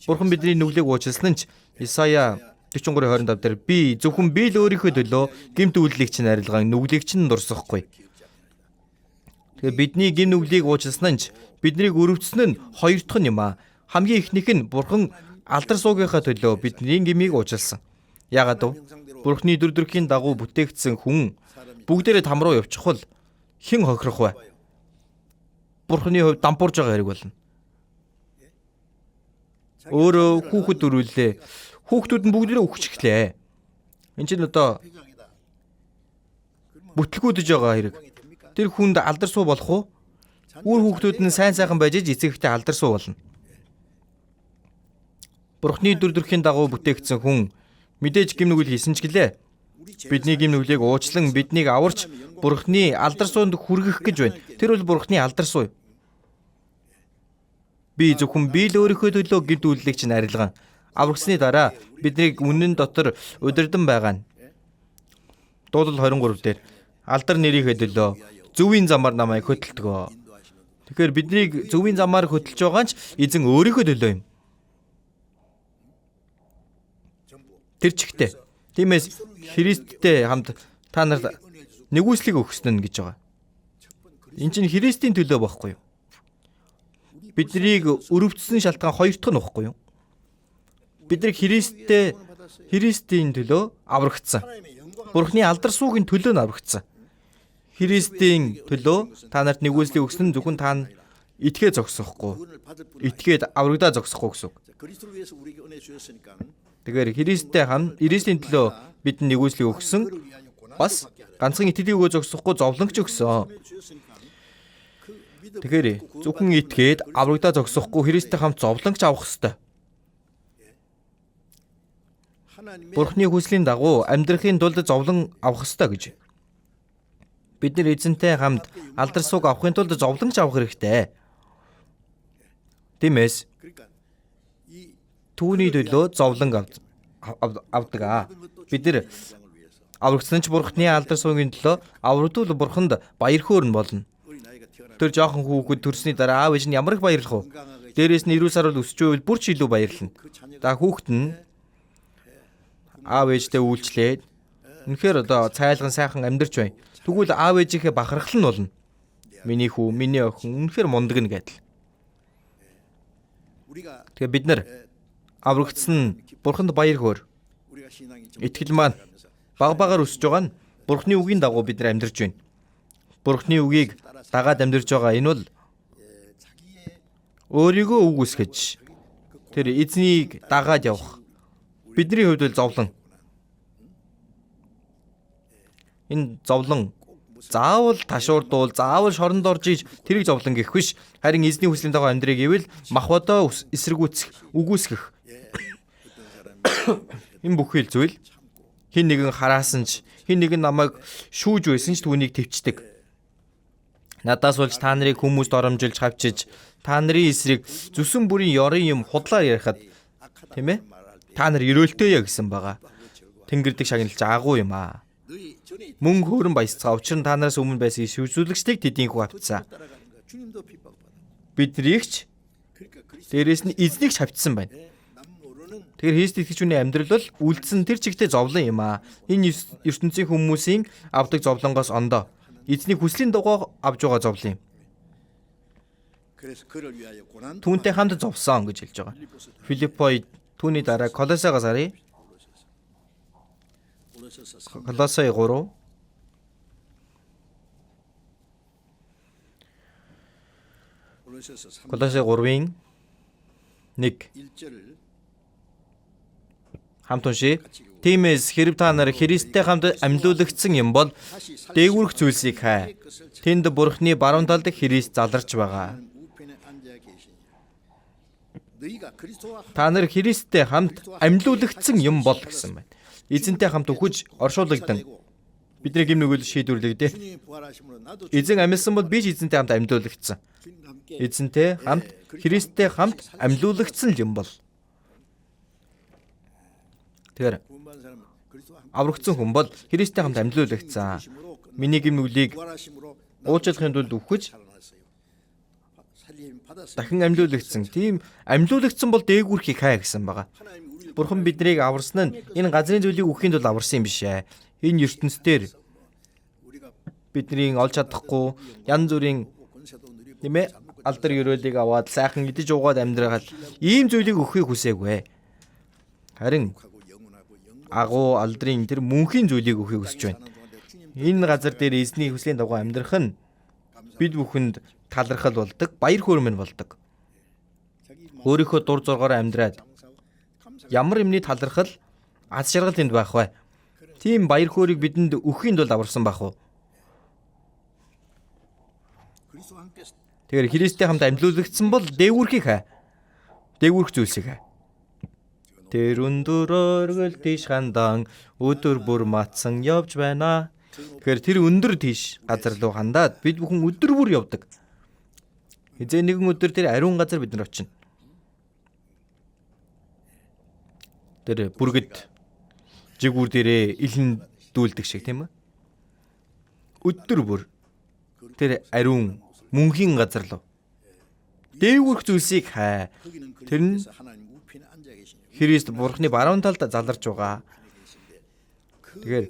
Бурхан бидний нүглийг уучлсан нь ч Исая 43:25 дээр би зөвхөн би л өөрийнхөө төлөө гэмт үйлдэлийг чинь арилгаан нүглийг чинь дурсахгүй. Тэгэхээр бидний гэм нүглийг уучлсан нь ч биднийг өрөвдсөн нь хоёр дахь нь юм аа. Хамгийн эхнийх нь Бурхан алдар суугийнхаа төлөө бидний гмийг уучлсан. Яагаад вэ? Бурхны дүр төрхийн дагуу бүтээгдсэн хүн бүгдээрээ там руу явчихвал хэн хохирох вэ? Бурхны хувьд дампуурж байгаа хэрэг болно. Өөрөө хүүхэд өрүүллээ. Хүүхдүүд нь бүгдээрээ үхчихлээ. Энд чинь одоо бүтлгүүдэж байгаа хэрэг. Тэр хүнд алдар суу болох уу? Үр хүүхдүүд нь сайн сайхан байж иж эцэг ихтэй алдар суу болно. Бурхны дүр төрхийн дагуу бүтээгдсэн хүн мэдээж гэм нүгэл хийсэн ч гэлээ. Бидний гэм нүглийг уучлан биднийг аварч Бурхны алдар суунд хүргэх гэж байна. Тэр бол Бурхны алдар суу. Би зөвхөн би л өөрийнхөө төлөө гэмт үйлдэлийг чинь арилган. Аврагсны дараа биднийг үнэн дотор удирдан байгаа нь. Дуулал 23 дээр алдар нэрийнхээ төлөө зөвийн замаар намайг хөтөлдгөө. Тэгэхээр биднийг зөвийн замаар хөтөлж байгаа нь ч эзэн өөрийнхөө төлөө юм. Тэр чигтээ. Тиймээс Христтэй хамт та нарт нэгүслийг өгсөн нь гэж байгаа. Энд чинь Христийн төлөө байхгүй юу? Биднийг өрөвдсөн шалтгаан хоёр дахь нь байхгүй юу? Бид нар Христтэй Христийн төлөө аврагдсан. Бурхны алдар суугийн төлөө нь аврагдсан. Христийн төлөө та нарт нэгүслийг өгсөн нь зөвхөн та нь итгээ зогсохгүй. Итгээд аврагдаа зогсохгүй гэсэн үг. Тэгэхээр Христтэй хамт Христийн төлөө бидэнд нэгүслийг өгсөн. Бас ганцхан итгэлийг өгөө зогсохгүй зовлонгч өгсөн. Тэгэхээр зөвхөн итгээд аврагдаа зогсохгүй Христтэй хамт зовлонгч авах ёстой. Бурхны хүслийн дагуу амьдрахын тулд зовлон авах ёстой гэж. Бид нар эзэнтэй хамт алдар суг авахын тулд зовлонгч авах хэрэгтэй. Тиймээс түүний төлөө зовлон авдаг аа. Бид нар аврагдсан ч Бурхны алдар суугийн төлөө аврагдвал Бурханд баяр хөөр нь болно. Тэр жоохон хүүхэд төрсний дараа аав ээж нь ямар их баярлах вэ? Дээрээс нь эрүүл саруул өсч байвал бүр ч илүү баярлана. За хүүхэд нь аав ээжтэй үйлчлээд үнэхээр одоо цайлган сайхан амьдарч байна. Тэгвэл аав ээжийнхээ бахархал нь болно. Миний хүү, миний охин үнэхээр мундаг нь гэдэл. Тэгээ бид нар аврагдсан Бурханд баяр хөөр. Итгэл маань баг багаар өсөж байгаа нь Бурхны үгийн дагуу бид нар амьдарч байна. Бурхны үгийг дагаад амьдарч байгаа энэ бол өөрийгөө үгүйсгэж тэр эзнийг дагаад явах бидний хувьд бол зовлон. Энэ зовлон заавал ташуурдуул, заавал шоронд орж иж тэрийг зовлон гэх биш. Харин эзний хүслийн дагуу амьдрыг ивэл махбодоо эсэргүүцэх, үгүйсгэх. Энэ бүхий л зүйл хэн нэгэн хараасан ч, хэн нэгэн намайг шүүж байсан ч түүнийг төвчдөг. Надаас болж та нарыг хүмүүст оромжилж хавчиж, та нарын эсрэг зүсэн бүрийн ёрын юм худлаар ярихад, тийм ээ? Та нар ерөөлтөөе гэсэн байгаа. Тэнгэр дэх шагналж агуу юм аа. Мөн хөөрөн баясцгаа. Учир нь та нараас өмнө байсан иш үзүүлэгчдийг тэдийнхүү авцсан. Биднийг ч дээрээс нь эзнийг ч хавцсан байна. Тэгэхээр Христ итгэгчний амьдрал бол үлдсэн тэр чигтээ зовлон юм аа. Энэ ертөнцийн хүмүүсийн авдаг зовлонгоос ондоо. Эзний хүслийн дагуу авж байгаа зовлон юм. Түүнтэй хамт зовсон гэж хэлж байгаа. Филиппой түүний дараа Колосайгаас харъя. Колосай 3. Колосай 3-ын 1. Хамт уншъя. Тиймээс хэрв та нар Христтэй хамт амьлуулагдсан юм бол дээгүүрх зүйлсийг хай. Тэнд Бурхны баруун талд Христ заларч байгаа. Та нар Христтэй хамт амьлуулагдсан юм бол гэсэн байна. Эзэнтэй хамт үхэж оршуулагдан бидний гэм нүгэл шийдвэрлэгдээ. Эзэн амьлсан бол би ч эзэнтэй хамт амьлуулагдсан. Эзэнтэй хамт Христтэй хамт амьлуулагдсан юм бол. Тэгэхээр аврагдсан хүн бол Христтэй хамт амьлуулагдсан. Миний гэм нүглийг уучлахын тулд үхэж дахин амьлуулагдсан. Тийм амьлуулагдсан бол дээгүүрхийг хай гэсэн байгаа. Бурхан биднийг аварсан нь энэ газрын зүйлийг өгөхийн тулд аварсан юм биш ээ. Энэ ертөнцийн бидний олж чадахгүй янз бүрийн тийм ээ алдар ерөөлийг аваад сайхан идэж уугаад амьдрахад ийм зүйлийг өгөхийг хүсээгүй. Харин агуу алдрын тэр мөнхийн зүйлийг өгөхийг хүсэж байна. Энэ газар дээр эзний хүслийн дагуу амьдрах нь бид бүхэнд талархал болдог, баяр хөөр минь болдог. Өөрийнхөө дур зоргоор амьдраад ямар юмны талархал аз жаргал тэнд байх вэ? Тийм баяр хөөрийг бидэнд өгөхийн тулд аварсан байх уу? Тэгэхээр Христтэй хамт амьлуулагдсан бол дээгүүрхийг хай. Дээгүүрх зүйлсийг хай. Тэр өндөр өргөл тийш хандан өдөр бүр матсан явж байна. Тэгэхээр тэр өндөр тийш газар руу хандаад бид бүхэн өдөр бүр явдаг. Хизээ нэгэн өдөр тэр ариун газар бид нар очино. Тэр бүргэд жигүүр дээрээ илэн дүүлдэг шиг тийм ээ. Өдөр бүр тэр ариун мөнхийн газар руу дээгүүрх зүйлсийг хай. Тэр нь Христ Бурхны баруун талд заларч байгаа. Тэгэхээр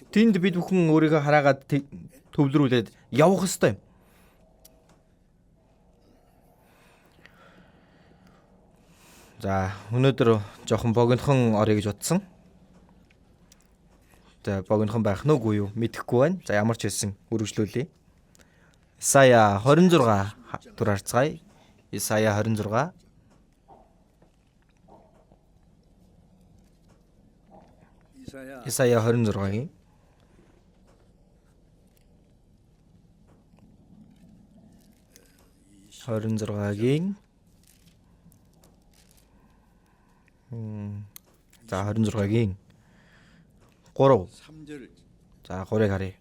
тэнд бид бүхэн өөрийгөө хараагаад төвлөрүүлээд явах ёстой юм. За өнөөдөр жоохон богинохон орё гэж бодсон. За богинохон байх нь үгүй юу мэдэхгүй байна. За ямар ч хэлсэн үргэлжлүүлье. Исая 26 түр харцгаая. Исая 26. Исая 26-гийн 26-гийн за 26-гийн 3. За 3-ыг харъя.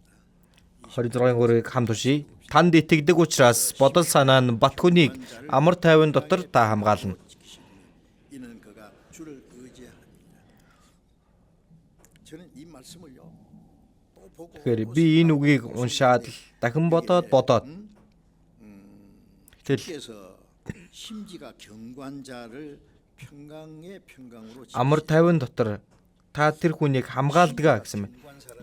26-гийн 3-ыг хамт уншийе. Танд итгэдэг учраас бодол санаа нь бат хүнийг амар тайван дотор та хамгаална. Тэгэхээр би энэ үгийг уншаад л дахин бодоод бодоод гэтэл амар тайван дотор та тэр хүнийг хамгаалдаг гэсэн байна.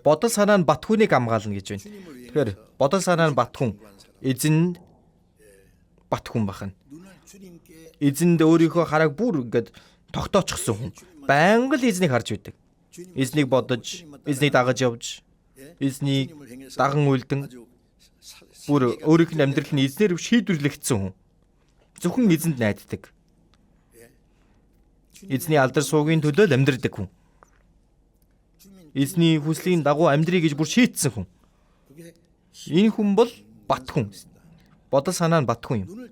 Бодол санаа нь бат хүнийг хамгаална гэж байна. Тэгэхээр бодол санаа нь бат хүн эзэнд бат хүн бахна. Эзэнд өөрийнхөө харааг бүр ингээд тогтоочсон хүн. Байнга л эзнийг харж байдаг. Эзнийг бодож, эзнийг дагаж явж, эзнийг даган үлдэн бүр өөрийнх нь амьдрал нь эзнээр шийдвэрлэгдсэн хүн. Зөвхөн эзэнд найддаг. Эзний алдар суугийн төлөө л амьдрдаг хүн. Эзний хүслийн дагуу амьдрий гэж бүр шийдсэн хүн. Энэ хүн бол бат хүн. Бодол санаа нь бат хүн юм.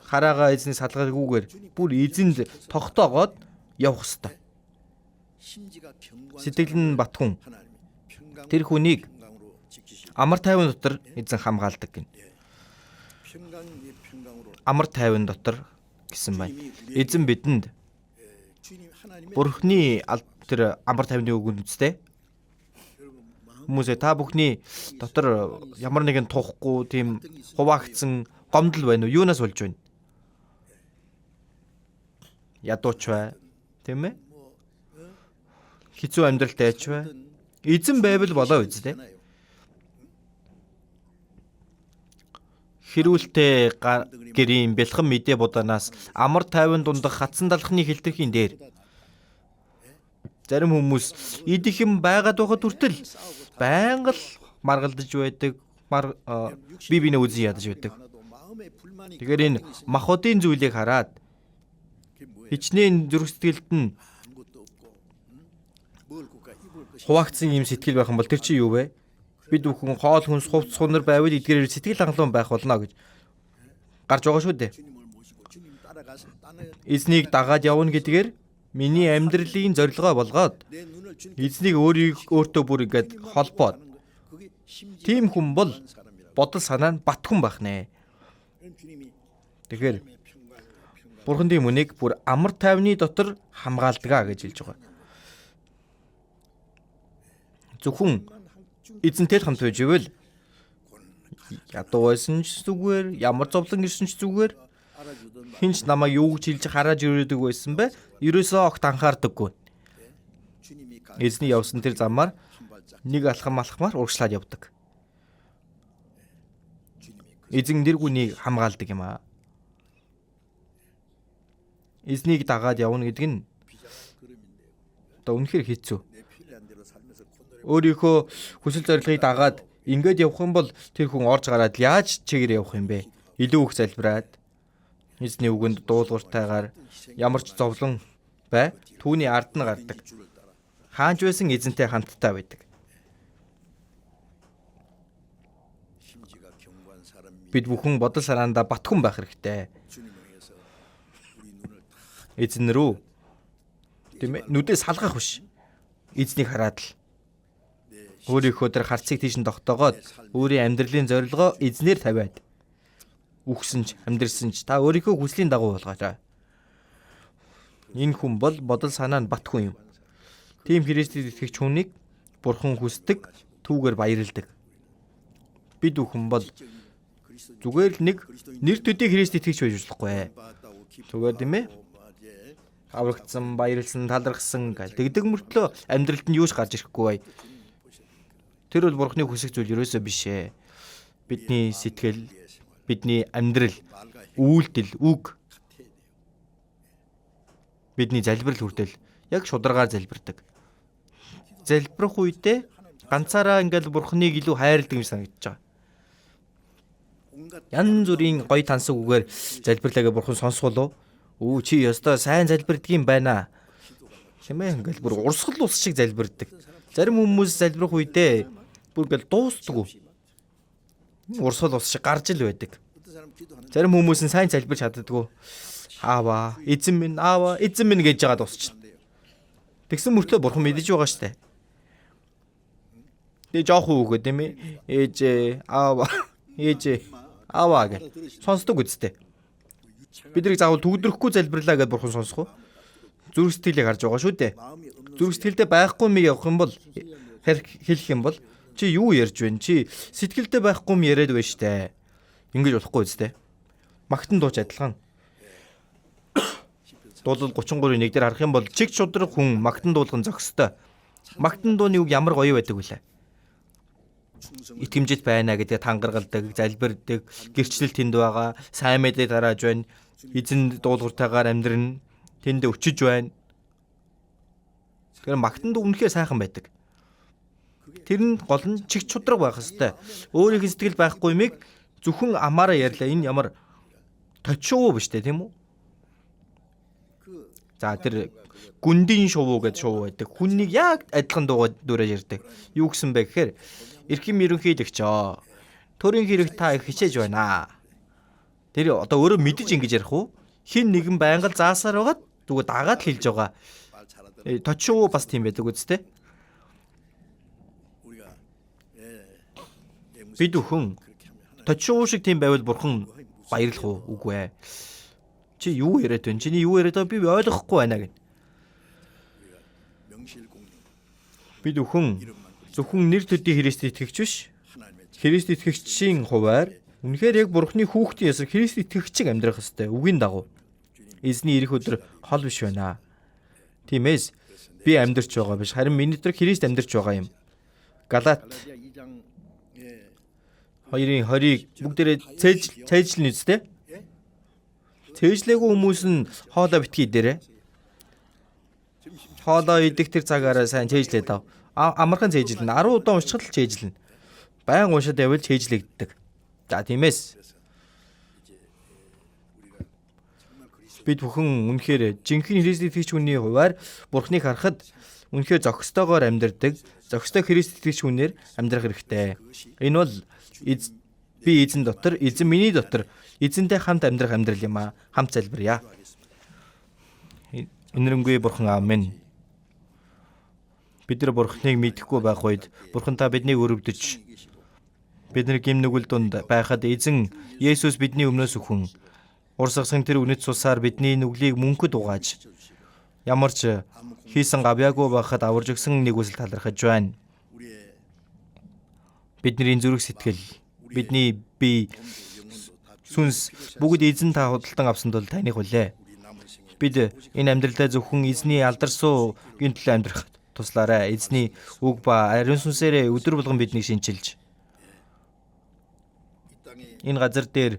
Хараагаа эзний салгаагүйгээр бүр эзэнд тогтоогоод явах ёстой. Сэтгэл нь бат хүн. Тэр хүнийг амар тайван дотор эзэн хамгаалдаг гэнэ. Амар тайван дотор гэсэн байна. Эзэн бидэнд Бурхны тэр амар тайвны үгэнд үстэй. Хүмүүсээ та бүхний дотор ямар нэгэн тухгүй тийм хуваагдсан гомдол байна уу? Юунаас болж байна? Ядууч бай, тийм ээ? Хэцүү амьдралтай ч бай. Эзэн байвал болоо үстэй. Хэрүүлтэй гэрийн бэлхэн мэдээ будаанаас амар тайван дундах хатсан далхны хилтерхийн дээр зарим хүмүүс идэх юм байгаад байхад хүртэл байнга л маргалдаж байдаг, бие биенээ үзэн ядаж байдаг. Тэгэхээр энэ махбодын зүйлийг хараад хичнээн зүрх сэтгэлд нь хуваагдсан юм сэтгэл байх юм бол тэр чинь юу вэ? Бид бүхэн хоол хүнс хувцас хунар байвал эдгээрээр сэтгэл хангалуун байх болно гэж гарч байгаа шүү дээ. Эзнийг дагаад явна гэдгээр миний амьдралын зорилгоо болгоод эзнийг өөртөө бүр ингээд холбоод тийм хүн бол бодол санаа нь бат хүн байх нэ. Тэгэхээр Бурхан тийм үнийг бүр амар тайвны дотор хамгаалдаг гэж хэлж байгаа. Зөвхөн эзэнтэй л хамт байж ивэл ядуу байсан ч зүгээр, ямар зовлон ирсэн ч зүгээр, хинч намайг юу гэж хэлж харааж ирээдэг байсан бэ? Ерөөсөө огт анхаардаггүй. Эзний явсан тэр замаар нэг алхам алхмаар урагшлаад явдаг. Эзэн тэр хүнийг хамгаалдаг юм аа. Эзнийг дагаад явна гэдэг нь одоо үнэхээр хэцүү. Өөрийнхөө хүсэл зорилгыг дагаад ингээд явах юм бол тэр хүн орж гараад яаж чигээр явах юм бэ? Илүү их залбираад эзний үгэнд дуулууртайгаар ямар ч зовлон бай түүний ард нь гардаг. Хаанч байсан эзэнтэй хамттай байдаг. Бид бүхэн бодол санаандаа бат хүн байх хэрэгтэй. Эзэн рүү тийм ээ нүдээ салгах биш. Эзнийг хараад л өөрийнхөө тэр харцыг тийш нь тогтоогоод өөрийн амьдралын зорилгоо эзнээр тавиад үхсэн ч амьдрсан ч та өөрийнхөө хүслийн дагуу болгоорой. Энэ хүн бол бодол санаа нь бат хүн юм. Тийм Христэд итгэгч хүнийг Бурхан хүсдэг, түүгээр баярладаг. Бид бүхэн бол зүгээр л нэг нэр төдий Христ итгэгч байж болохгүй. Зүгээр тийм ээ. Аврагдсан, баярлсан, талархсан гэл тэгдэг мөртлөө амьдралд нь юу ч гарч ирэхгүй бай. Тэр бол Бурханы хүсэх зүйл ерөөсөө биш ээ. Бидний сэтгэл, бидний амьдрал, үйлдэл, үг, бидний залбирал хүртэл яг шударгаар залбирдаг. Залбирах үедээ ганцаараа ингээл Бурханыг илүү хайрладаг юм санагдаж байгаа. Янз бүрийн гоё тансаг үгээр залбирлаагээ Бурхан сонсгол уу? Үү чи ёстой сайн залбирдаг юм байна. Тийм ээ, ингээл бүр урсгал ус шиг залбирдаг. Зарим хүмүүс залбирах үедээ бүр ингээл дуустдаггүй. Урсгал ус шиг гарч ил байдаг. Зарим хүмүүс нь сайн залбирч чаддаггүй. Аава, эзэн минь, аава, эзэн минь гэж байгаа дуусчихна. Тэгсэн мөртлөө бурхан мэдэж байгаа штэ. Тэгээ жоох хүүгээ тийм ээ. Ээжээ, аава, ээжээ, аава гэж сонсдог үсттэй. Бид нарыг заавал түгдрэхгүй залбирлаа гэдээ бурхан сонсох уу? Зүрх сэтгэлийг харж байгаа шүү дээ. Зүрх сэтгэлдээ байхгүй юм явах юм бол хэлэх юм бол чи юу ярьж байна? Чи сэтгэлдээ байхгүй юм яриад байна штэ. Ингэж болохгүй үсттэй. Магтан дууч адилхан. Дуулал 33-ийн 1 дээр харах юм бол чиг шудраг хүн магтан дуулган зохистой. Магтан дууны үг ямар гоё байдаг вүлээ. Итгэмжит байна гэдгээ тангаргалдаг, залбирдаг, гэрчлэл тэнд байгаа, сайн мэдээ тарааж байна, эзэн дуулууртайгаар амьдрна, тэнд өчөж байна. Тэгэхээр магтан дуу үнэхээр сайхан байдаг. Тэр нь гол нь чиг шудраг байх хэвээр. Өөрийнх нь сэтгэл байхгүй юмыг зөвхөн амаараа ярьлаа. Энэ ямар точуу биш үү, тийм үү? За тэр гүндийн шувуу гэдэг шувуу байдаг. Хүннийг яг адилхан дуугаа дүүрэж ярьдаг. Юу гэсэн бэ гэхээр эрхэм ерөнхийлөгч оо. Төрийн хэрэг та их хичээж байна. Тэр одоо өөрөө мэдэж ингэж ярих уу? Хин нэгэн байнга л заасаар байгаад зүгээр дагаад л хэлж байгаа. Точуу бас тийм байдаг үсттэй. Бид бүхэн точуу шиг тийм байвал бурхан баярлах уу? Үгүй ээ. Чи юу яриад байна? Чиний юу яриад байгааг би ойлгохгүй байна гэнэ. Бид бүхэн зөвхөн нэр төдий Христ итгэгч биш. Христ итгэгчийн хуваар үнэхээр яг Бурхны хүүхдийн ясаар Христ итгэгчийг амьдрах ёстой. Үгийн дагуу. Эзний ирэх өдөр хол биш байна. Тиймээс би амьдрч байгаа биш, харин миний дотор Христ амьдрч байгаа юм. Галат 2:20-ыг бүгдээрээ цээжлэн үсттэй. Цээжлээгүй хүмүүс нь хоолоо битгий дээрээ. Хоолоо идэх тэр цагаараа сайн цээжлээд ав. Амархан цээжлэнэ. 10 удаа уншихад л цээжлэнэ. Баян уншаад явбал цээжлэгддэг. За тиймээс бид бүхэн үнэхээр жинхэнэ Христ итгэгч хүний хуваар Бурхныг харахад үнэхээр зохистойгоор амьдардаг, зохистой Христ итгэгч хүнээр амьдрах хэрэгтэй. Энэ бол би эзэн дотор, эзэн миний дотор, эзэнтэй хамт амьдрах амьдрал юм аа. Хамт залбирая. Үнэрэнгүй Бурхан аав минь. Бид нар Бурхныг мэдэхгүй байх үед Бурхан та биднийг өрөвдөж бид нар гим нүгэл дунд байхад эзэн Есүс бидний өмнөөс өхөн урсгасан тэр үнэт цусаар бидний нүглийг мөнхөд угааж ямар ч хийсэн гавьяагүй байхад аварж өгсөн нэгүсэл талархаж байна. Бидний зүрх сэтгэл, бидний бие, сүнс бүгд эзэн та худалдан авсан тул таных үлээ. Бид энэ амьдралдаа зөвхөн эзний алдарсуу гин төлөө амьдрах туслаарай. Эзний үг ба ариун сүнсээрээ өдөр болгон биднийг шинчилж энэ газар дээр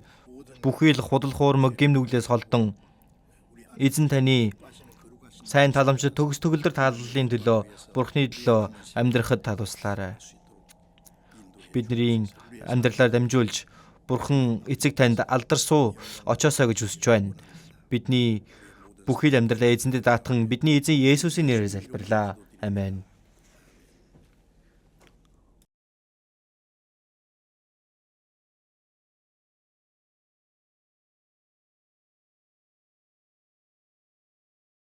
бүхий л худал хуурмаг гим нүглээс холдон эзэн таны сайн таламжид төгс төгөлдөр тааллын төлөө Бурхны төлөө амьдрахад та туслаарай. Бидний амьдралаар дамжуулж Бурхан эцэг танд алдарсуу очоосоо гэж хүсэж байна. Бидний бүхий л амьдралаа эзэндээ даатхан бидний эзэн Есүсийн нэрээр залбирлаа. Амен.